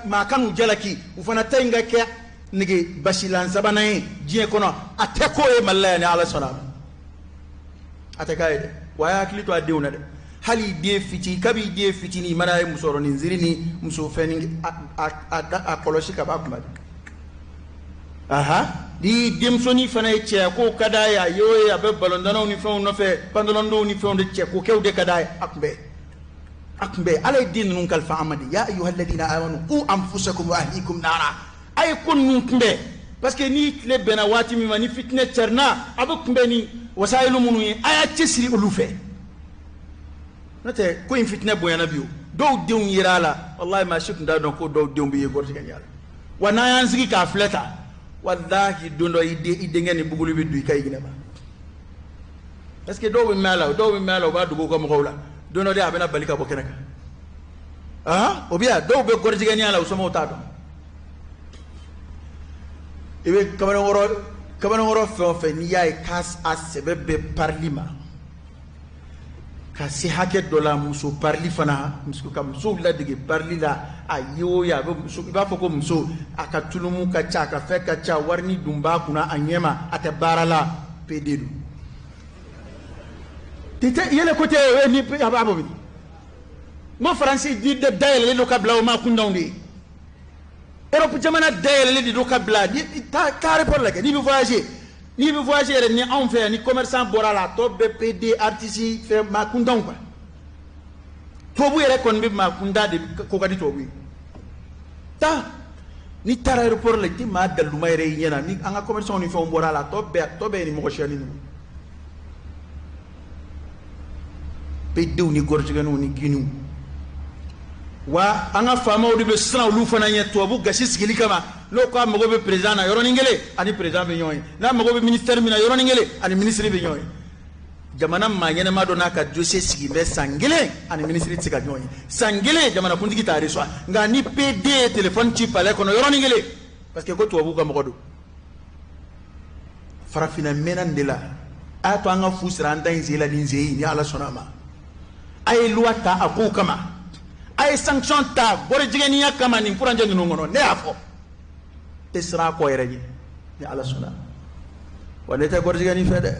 maa kan'u jalaki, u fana ta in ka kɛ nege basilan sabanan ye diɲɛ kɔnɔ. A tɛ k'o ye Mali la yan ni Ala sɔnna a ma. A tɛ k'a ye dɛ. Wa a y'a hakili to a denw na dɛ. Hali i den fitinin, kabi i den fitinin, i mana ye musɔrɔ ni nziri ni muso fɛn ni a kɔlɔsi ka b'a kunba dɛ. Aha, ni denmusonin fana ye cɛya ko ka d'a ye, a ye o ye a bɛ balontannaw ni fɛnw nɔfɛ, pantalon ni fɛnw de, cɛkokɛw de ka d'a ye, a kunbɛn. A kunbɛn. Ala ye den ninnu kalifa an ma de. Ya ayyuhalladhina amanu qu anfusakum wa ahlikum nara. A ye ko ninnu kunbɛn, parce que ni tile bɛnna waati min ma, ni fitinɛ carinna, a bɛ kunbɛn ni wasayilu minnu ye, a y'a cɛsiri olu fɛ. N'o tɛ ko in fitinɛ bonyana bi o. Dɔw denw yera a la, walahi maa si tun t'a dɔn ko dɔw denw bɛ ye gɔrijigɛniya la. Wa n'an y'an sigi k'a filɛ tan, walahi don dɔ i denkɛ ni buguli bɛ don i ka i ɲɛnama. Parce que dɔw bɛ mɛn a la, dɔw bɛ mɛn a la, u b'a dogo u ka mɔgɔw la. Don dɔ de a bɛna bali ka bɔ kɛnɛ kan. Ah, o bɛ yan, dɔw bɛ gɔrijigɛniya la, u somɔgɔw t'a dɔn. I bɛ kamalenkɔrɔ fɛn o fɛn n'i y'a ye k'a sɛbɛ bɛ parili ma, ka se hakɛ dɔ la, muso parili fana, muso ka musow ladege parili la, a ye o ye a bɛ muso, i b'a fɔ ko muso a ka tulumu ka ca, a ka fɛn ka ca, wari ni dun b'a kunna a ɲɛ ma, a tɛ baara la, PD don. Tɛ yɛlɛ ko tɛ o ye ni a b'a bɔ min. N ko Faransi di dayɛlɛlen don ka bila o ma kundanw de ye. Europe jamana dayɛlɛlen de don ka bila, taa aéroport lajɛ, n'i bɛ voyager, n'i bɛ voyager yɛrɛ ni anw fɛ yan, ni commerçant bɔra la, a tɔ bɛɛ PD artiste fɛn maa kundanw quoi. Tubabu yɛrɛ kɔni bɛ maa kunda de ko ka di tubabu ye. Taa n'i taara aéroport la, i tɛ maa daluma yɛrɛ y'i ɲɛ na, ni an ka commerçant ni fɛnw bɔra a la, a tɔ bɛɛ ye ni mɔgɔ siyani ninnu. PDw ni gɔrijigɛniw ni giniw. Wa an ka faamaw de bɛ siran olu fana ɲɛ tubabu gasi sigili kama. N'o ko a mago bɛ président na yɔrɔnin kelen, ani président bɛ ɲɔgɔn ye. N'a mago bɛ ministère min na yɔrɔnin kelen, ani ministre bɛ ɲɔgɔn ye. Jamana maa ɲɛnama dɔ n'a ka dossier sigi bɛ san kelen, ani ministre tɛ se ka ɲɔgɔn ye. San kelen jamanakuntigi t'a reçoit. Nka ni PD ye téléphone ci palais kɔnɔ yɔrɔnin kelen, parce que ko tubabu ka mɔgɔ don. Farafinna mɛnna nin de la. A y'a to an ka fu sira an da in sen la nin sen in, ni Ala sɔnna a ma. A ye loi ta a kow kama. A ye sanction ta gɔrijigɛniya kama nin furancɛ ninnu kɔnɔ. Ne y'a fɔ. Tɛ siran a kɔ yɛrɛ ɲɛ, ni Ala sɔnna. Wa ne tɛ gɔrijigɛni fɛ dɛ.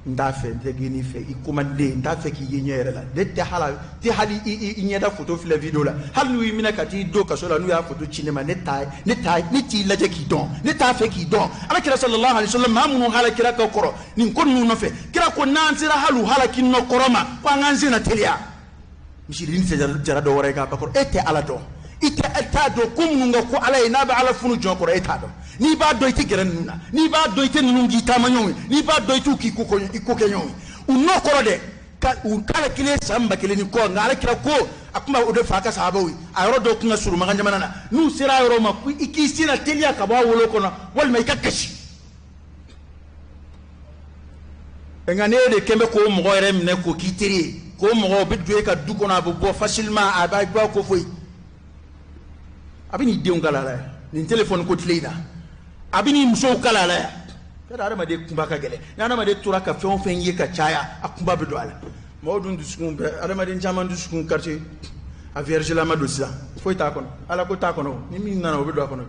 N t'a fɛ, n tɛ gɛnni fɛ, i komanden, n t'a fɛ k'i ye ɲɛ yɛrɛ la. Ne tɛ tɛ hali i ɲɛda photo filɛ vidéo la. Hali n'u y'i minɛ ka t'i don kaso la, n'u y'a photo ci ne ma, ne t'i lajɛ k'i dɔn. Ne t'a fɛ k'i dɔn. Ala kira sallallahu alaihi wasallam, maa minnu halakira ka kɔrɔ nin ko ninnu nɔfɛ, kira ko n'an sera hali u halaki nɔ kɔrɔ ma, ko an k'an sen na teliya. Misiri tɛ jara dɔ wɛrɛ ye k'a ba kɔrɔ. E tɛ Ala dɔn. I tɛ t'a dɔn ko minnu ka ko Ala ye, n'a bɛ Ala funu jɔn kɔrɔ, e t'a dɔn. N'i b'a dɔn i tɛ gɛrɛ ninnu na, n'i b'a dɔn i tɛ ninnu k'i taamaɲɔgɔn ye, n'i b'a dɔn i t'u k'i ko kɛ ɲɔgɔn ye. U nɔ kɔrɔ dɛ, Ka u k'ala kelen san 1000 ni kɔ, nka ala kira ko a tun b'a o de fa a ka sahabaw ye. A yɔrɔ dɔw tun ka surun Makan jamana na, n'u sera a yɔrɔ ma, ko i k'i sen na teliya ka bɔ a wolo kɔnɔ walima i ka kasi. Nka n'e de kɛn bɛ k'o mɔgɔ yɛrɛ minɛ k'o k'i teri ye, k'o mɔgɔ bɛ don e ka du kɔnɔ, a bɛ bɔ facilement, a b'a bɔ ko foyi, a bɛ n'i denw kala la yan nin telefɔni ko tile in na, a bɛ n'i musow kala la yan. Yɔrɔ adamaden kunba ka gɛlɛn. Ni adamaden tora ka fɛn o fɛn ye ka caya, a kunba bɛ don a la. Mɔgɔw dun dusukun bɛɛ, adamaden caman dusukun quartier a vierge lama don sisan, foyi t'a kɔnɔ, ala ko t'a kɔnɔ, ni min nana o bɛ don a kɔnɔ.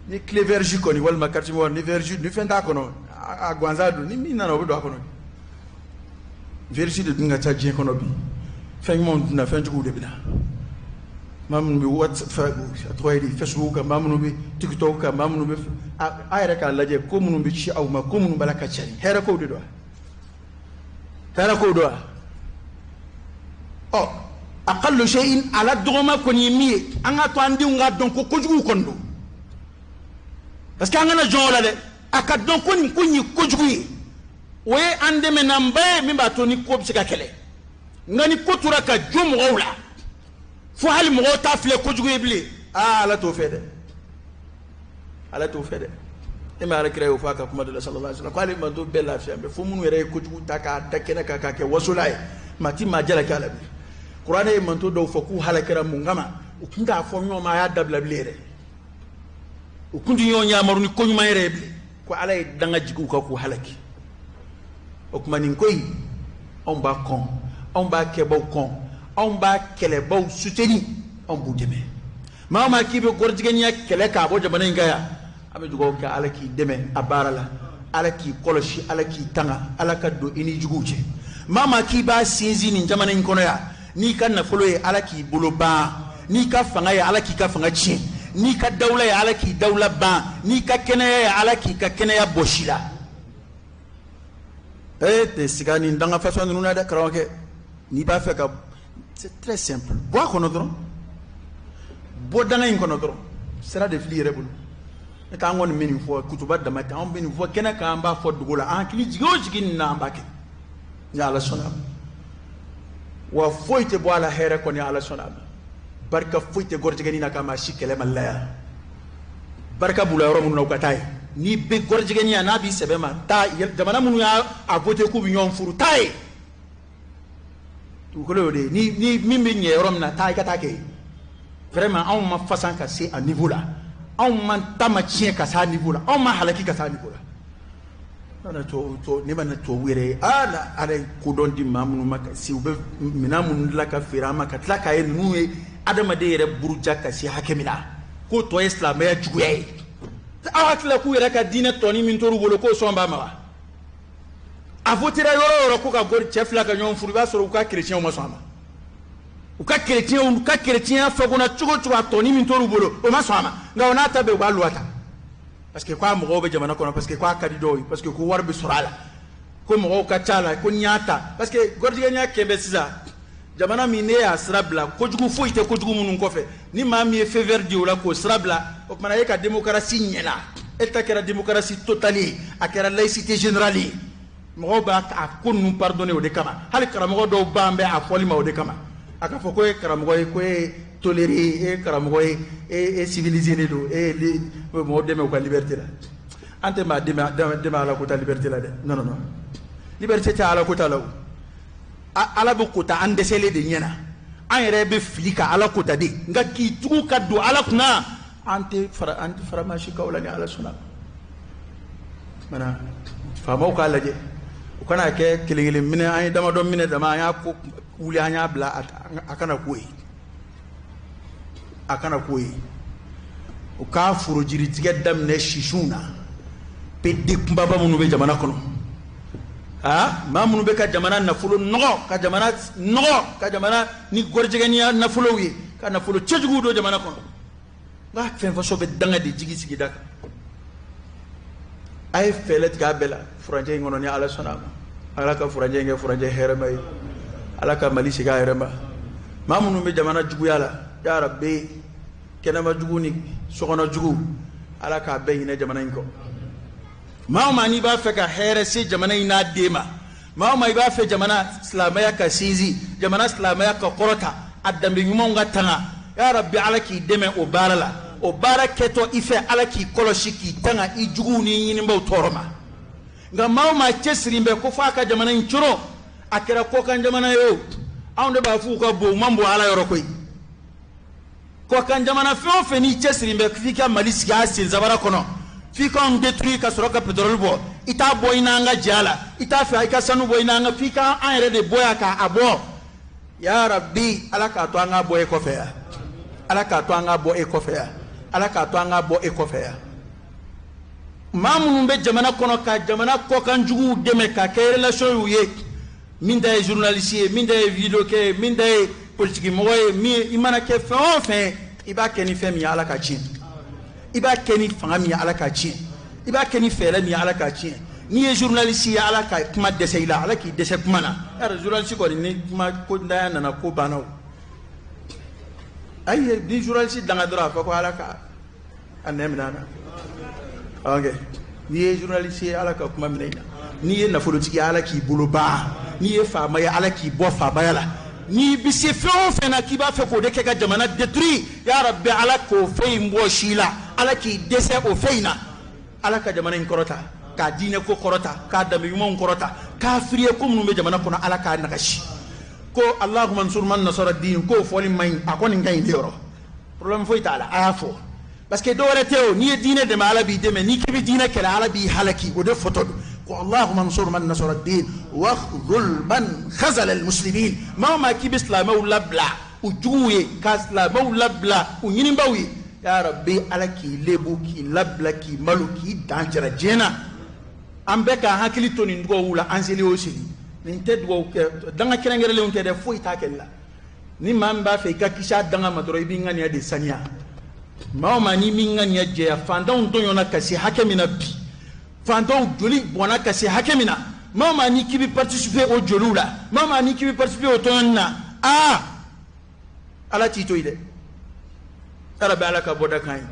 Ni clé vierge kɔni walima quartier mɔgɔ ni vierge ni fɛn t'a kɔnɔ, a gansan don, ni min nana o bɛ don a kɔnɔ. Vierge de dun ka ca diɲɛ kɔnɔ bi, fɛn ɲumanw dun na, fɛn juguw de bɛ na. Maa minnu bɛ WhatsApp, a tɔgɔ ye di, Facebook kan, maa minnu bɛ TikTok kan, maa minnu bɛ a yɛrɛ k'a lajɛ ko minnu bɛ ci aw ma, ko minnu b'a la ka cari, hɛrɛ kow de don wa? Hɛrɛ kow don wa? Ɔ aqallu shay'in, a la dɔgɔma kɔni ye min ye, an k'a to an denw k'a dɔn ko kojugu kɔni don, parce que an kana jɔn o la dɛ, a ka dɔn ko nin ko in ye kojugu ye, o ye an dɛmɛnanba ye min b'a to ni ko bɛ se ka kɛlɛ. Nka ni ko tora ka jo mɔgɔw la fo hali mɔgɔw t'a filɛ kojugu ye bilen, aa ala t'o fɛ dɛ, ala t'o fɛ dɛ. E ma ala kira y'o fɔ a ka kuma dɔ la sallallahu alaihi wasallam, k'ale manto bɛɛ lafiya bɛ fo minnu yɛrɛ ye kojugu ta k'a da kɛnɛ kan k'a kɛ wasola ye, maa ti maa jalaki a la bilen. Kuranɛ ye manto dɔw fɔ k'u halakira mun kama, u tun t'a fɔ ɲɔgɔn ma a y'a dabila bilen yɛrɛ, u tun tɛ ɲɔgɔn yamaru ni ko ɲuman yɛrɛ ye bilen, ko ala ye danga jigin u kan k'u halaki. O tuma nin ko in anw b'a kɔn, anw b'a kɛbaw kɔn, anw b'a kɛlɛbaw soutenir, anw b'u dɛmɛ. Maa o maa k'i bɛ gɔrɔjigɛniya kɛlɛ k'a bɔ jamana in kan yan, an bɛ dugawu kɛ ala k'i dɛmɛ a baara la, ala k'i kɔlɔsi, ala k'i tanga, ala ka don i ni juguw cɛ. Maa o maa k'i b'a sinsin nin jamana in kɔnɔ yan, n'i ka nafolo ye ala k'i bolo ban, n'i ka fanga ye ala k'i ka fanga tiɲɛ, n'i ka dawula ye ala k'i dawula ban, n'i ka kɛnɛya ye ala k'i ka kɛnɛya bɔsi la. E tɛ siga nin danga fasɔn ninnu na dɛ karamɔgɔkɛ, n'i b'a fɛ ka, c'est très simple, bɔ a kɔnɔ dɔrɔn, bɔ danga in kɔnɔ dɔrɔn, sira de fili yɛrɛ bolo. Ne t'an kɔni bɛ nin fɔ kutuba dama tɛ, anw bɛ nin fɔ kɛnɛ kan, an b'a fɔ dogo la, an hakili jigin o jigin nin na, an b'a kɛ ni ala sɔnna a ma. Wa foyi tɛ bɔ a la hɛrɛ kɔni, ala sɔnna a ma. Barika foyi tɛ gɔrɔjɛgɛnin na k'a maa si kɛlɛ Mali la yan. Barika b'u la yɔrɔ minnu na, u ka taa yen. N'i bɛ gɔrɔjɛgɛnin yan, n'a b'i sɛbɛ ma, taa jamana minnu y'a voté k'u bɛ ɲɔgɔn furu, taa yen. Dugukolo y'o de ye. Ni min bɛ ɲɛ yɔrɔ min na, taa i ka taa kɛ yen. Vraiment anw ma fasan ka se a niveau la, anw ma ta ma tiɲɛ ka se a niveau la, anw ma halaki ka se a niveau la. Ne ma na tubabu yɛrɛ ye, ala ala ye kodɔn di maa minnu ma ka se, u bɛ minɛn minnu dilan ka feere an ma, ka tila k'a ye ninnu ye adamaden yɛrɛ buruja ka se hakɛ min na, k'o tɔ ye silamɛya juguya ye. Aw hakili la k'u yɛrɛ ka diinɛ tɔni min tor'u bolo k'o sɔn b'a ma wa? A votera yɔrɔ o yɔrɔ ko ka gori cɛ fila ka ɲɔgɔn furu, i b'a sɔrɔ u ka kerecɛnw ma sɔn a ma. U ka kerecɛnw, u ka kerecɛnya fagonna cogo o cogo, a tɔni min tor'u bolo o ma sɔn a ma. Nka o n'a ta bɛɛ u b'a loi ta, parce que k'a mɔgɔw bɛ jamana kɔnɔ, parce que k'a ka di dɔw ye, parce que ko wari bɛ sɔrɔ a la, ko mɔgɔw ka ca a la, ko n'i y'a ta, parce que gɔrɔjigɛniya kɛ bɛ sisan jamana min ne y'a sira bila, kojugu foyi tɛ kojugu minnu kɔfɛ, ni maa min ye feu vert di o la k'o sira bila, o kumana e ka démocratie ɲɛna, e ta kɛra démocratie totale ye, a kɛra laïcité générale ye, mɔgɔw b'a a ko ninnu pardonner o de kama. Hali karamɔgɔ dɔw ban bɛ a fɔli ma o de kama, a ka fɔ ko e karamɔgɔ ye, ko e toléré, e karamɔgɔ ye, e civilisé de don, e mɔgɔw dɛmɛ u ka liberté la. An tɛ maa dɛmɛ ala ko ta liberté la dɛ, non non non, liberté tɛ ala ko ta la o. Ala bɛ kota an dɛsɛlen de ɲɛna, an yɛrɛ bɛ fili ka ala kota de, nka k'i tugu ka don ala kunna, an tɛ fara, an tɛ faramasi kaw la ni ala sɔnna. Mana faamaw k'a lajɛ, u kana kɛ kelen kelen minɛ, an ye damadɔ minɛ dama, an y'a ko wuli, an y'a bila, a kana k'o ye, a kana k'o ye. U k'a forojiritigɛ daminɛ sisiw na, PD kunbaba minnu bɛ jamana kɔnɔ, maa minnu bɛ ka jamana nafolo nɔgɔ, ka jamana nɔgɔ, ka jamana ni gɔrɔjɛgɛniya nafolow ye, ka nafolo cɛjuguw don jamana kɔnɔ. Nka fɛn faso bɛ danga de jigi sigida kan. A ye fɛɛrɛ tigɛ a bɛɛ la furancɛ in kɔnɔ ni ala sɔnna a ma. Ala ka furancɛ in kɛ furancɛ hɛrɛma ye, ala ka Mali segin a yɛrɛ ma. Maa minnu bɛ jamana juguya la, ya Rabbi, kɛnɛma jugu ni sokɔnɔ jugu, ala k'a bɛɛ ɲinɛ jamana in kɔ. Maa o maa n'i b'a fɛ ka hɛrɛ se jamana in n'a den ma, Maa o maa i b'a fɛ jamana silamɛya ka sinsin, jamana silamɛya ka kɔrɔta, a danbe ɲumanw ka tanga, ya rabbi ala k'i dɛmɛ o baara la. O baara kɛtɔ i fɛ, ala k'i kɔlɔsi k'i tanga i juguw ni ɲinibaaw tɔɔrɔ ma. Nka maa o maa cɛsiri bɛ ko f'a ka jamana in coron, a kɛra kɔkan jamana ye o, anw de b'a f'u ka bon, u man bon ala yɔrɔ koyi. Kɔkan jamana fɛn o fɛn n'i cɛsiri bɛ f'i ka Mali sigi a sen sabara kɔnɔ, f'i k'anw détruire ka sɔrɔ ka pétrole bɔ, i t'a bɔ i n'an ka jɛ a la, i t'a fɛ i ka sanu bɔ i n'an ka, f'i ka an yɛrɛ de bɔ yan k'a bɔ. Ya rabbi ala k'a to an k'a bɔ e kɔfɛ yan, ala k'a to an k'a bɔ e kɔfɛ yan, ala k'a to an k'a bɔ e kɔfɛ yan. Maa minnu bɛ jamana kɔnɔ ka jamana kɔkan juguw dɛmɛ ka kɛ relation y'u ye, min ta ye journaliste ye, min ta ye vidéo kɛ ye, min ta ye politique mɔgɔ ye, min i mana kɛ fɛn o fɛn, i b'a kɛ ni fɛn min ye ala ka tiɲɛ, i b'a kɛ ni fanga min ye ala ka tiɲɛ, i b'a kɛ ni fɛɛrɛ min ye ala ka tiɲɛ. N'i ye journaliste ye, ala ka kuma dɛsɛ i la, ala k'i dɛsɛ kuma na. Yàrá journaliste kɔni ni kuma ko ntanya nana ko banna o. Ayi, ni journaliste danga dɔrɔn a fɔ ko ala ka a nɛ minɛ a na. Ok, n'i ye journaliste ye, ala ka kuma minɛ i la. N'i ye nafolotigi ye, ala k'i bolo ban. N'i ye faama ye, ala k'i bɔ faamaya la. N'i bɛ se fɛn o fɛn na k'i b'a fɛ k'o de kɛ ka jamana détruire, ya rabbi ala k'o fɛn in bɔ si la, ala k'i dɛsɛ o fɛn in na. Ala ka jamana in kɔrɔta, k'a diinɛ ko kɔrɔta, k'a danbe ɲumanw kɔrɔta, kafiriye ko minnu bɛ jamana kɔnɔ ala k'a nagasi. Ko Allahumma ansur man nasara diin, k'o fɔli man ɲi, a kɔni ka ɲi de yɔrɔ, problème foyi t'a la, a y'a fɔ. Parce que dɔwɛrɛ tɛ o, n'i ye diinɛ dɛmɛ ala b'i dɛmɛ, n'i k'i bɛ diinɛ kɛlɛ ala b'i halaki, o de fɔtɔ don. Ko Allahumma ansur man nasara diin wakhdhul man khazala almuslimin. Maa o maa k'i bɛ silamɛw labila u juguw ye, ka silamɛw labila u ɲinibaaw ye, ya rabbi ala k'i lebu, k'i labila, k'i malo, k'i dan jara diɲɛ na. An bɛɛ k'an hakili to nin dugawu la, an seli o seli. Nin tɛ dugawu kɛ danga kɛrɛnkɛrɛnlenw tɛ dɛ, foyi t'a kɛli la. Ni maa min b'a fɛ i ka kisi a danga ma dɔrɔn, i b'i ŋaniya de saniya. Maa o maa n'i m'i ŋaniya jɛya, fantanw tɔɲɔna ka se hakɛ min na bi, fantanw joli bɔnna ka se hakɛ min na, maa o maa n'i k'i bɛ participer o joliw la, maa o maa n'i k'i bɛ participer o tɔɲɔni na, aa ala t'i to yen dɛ. Ala bɛ ala ka bɔda kan ye,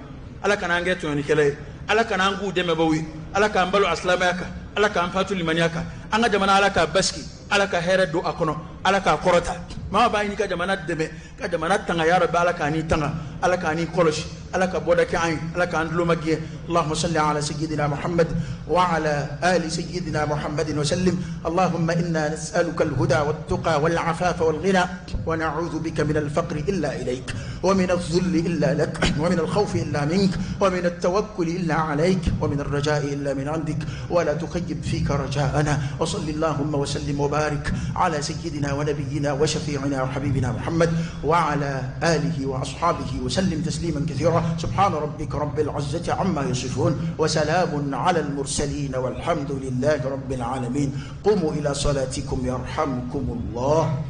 ala kana an kɛ tɔɲɔnikɛla ye, ala kana an k'u dɛmɛbaaw ye, ala k'an balo a silamɛya kan, ala k'an fatu limaniya kan. An ka jamana ala k'a basigi, ala ka hɛrɛ don a kɔnɔ, ala k'a kɔrɔta. Maa b'a ɲini ka jamana dɛmɛ, ka jamana tanga, ya rabbi ala k'a n'i tanga, ala k'a n'i kɔlɔsi, ala ka bɔda kɛ an ye, ala k'an tulo ma gɛn. Allahumma salli ala sayyidina Muhammad wa ala ali sayyidina Muhammadin wa sallim. Allahumma inna nas'aluka al-huda wat-tuqa wal-afafa wal-ghina wa na'udhu bika min al-faqri illa ilayk wa min adh-dhulli illa lak wa min al-khawfi illa mink wa min at-tawakkuli illa alayk wa min ar-raja'i illa min 'indik wa la tukhayyib fika raja'ana. Wa salli Allahumma wa sallim wa barik ala sayyidina wa nabiyyina wa shafi'ina wa habibina Muhammad wa ala alihi wa ashabihi wa sallim tasliman kathira. سبحان ربك رب العزة عما يصفون وسلام على المرسلين والحمد لله رب العالمين. قوموا إلى صلاتكم يرحمكم الله.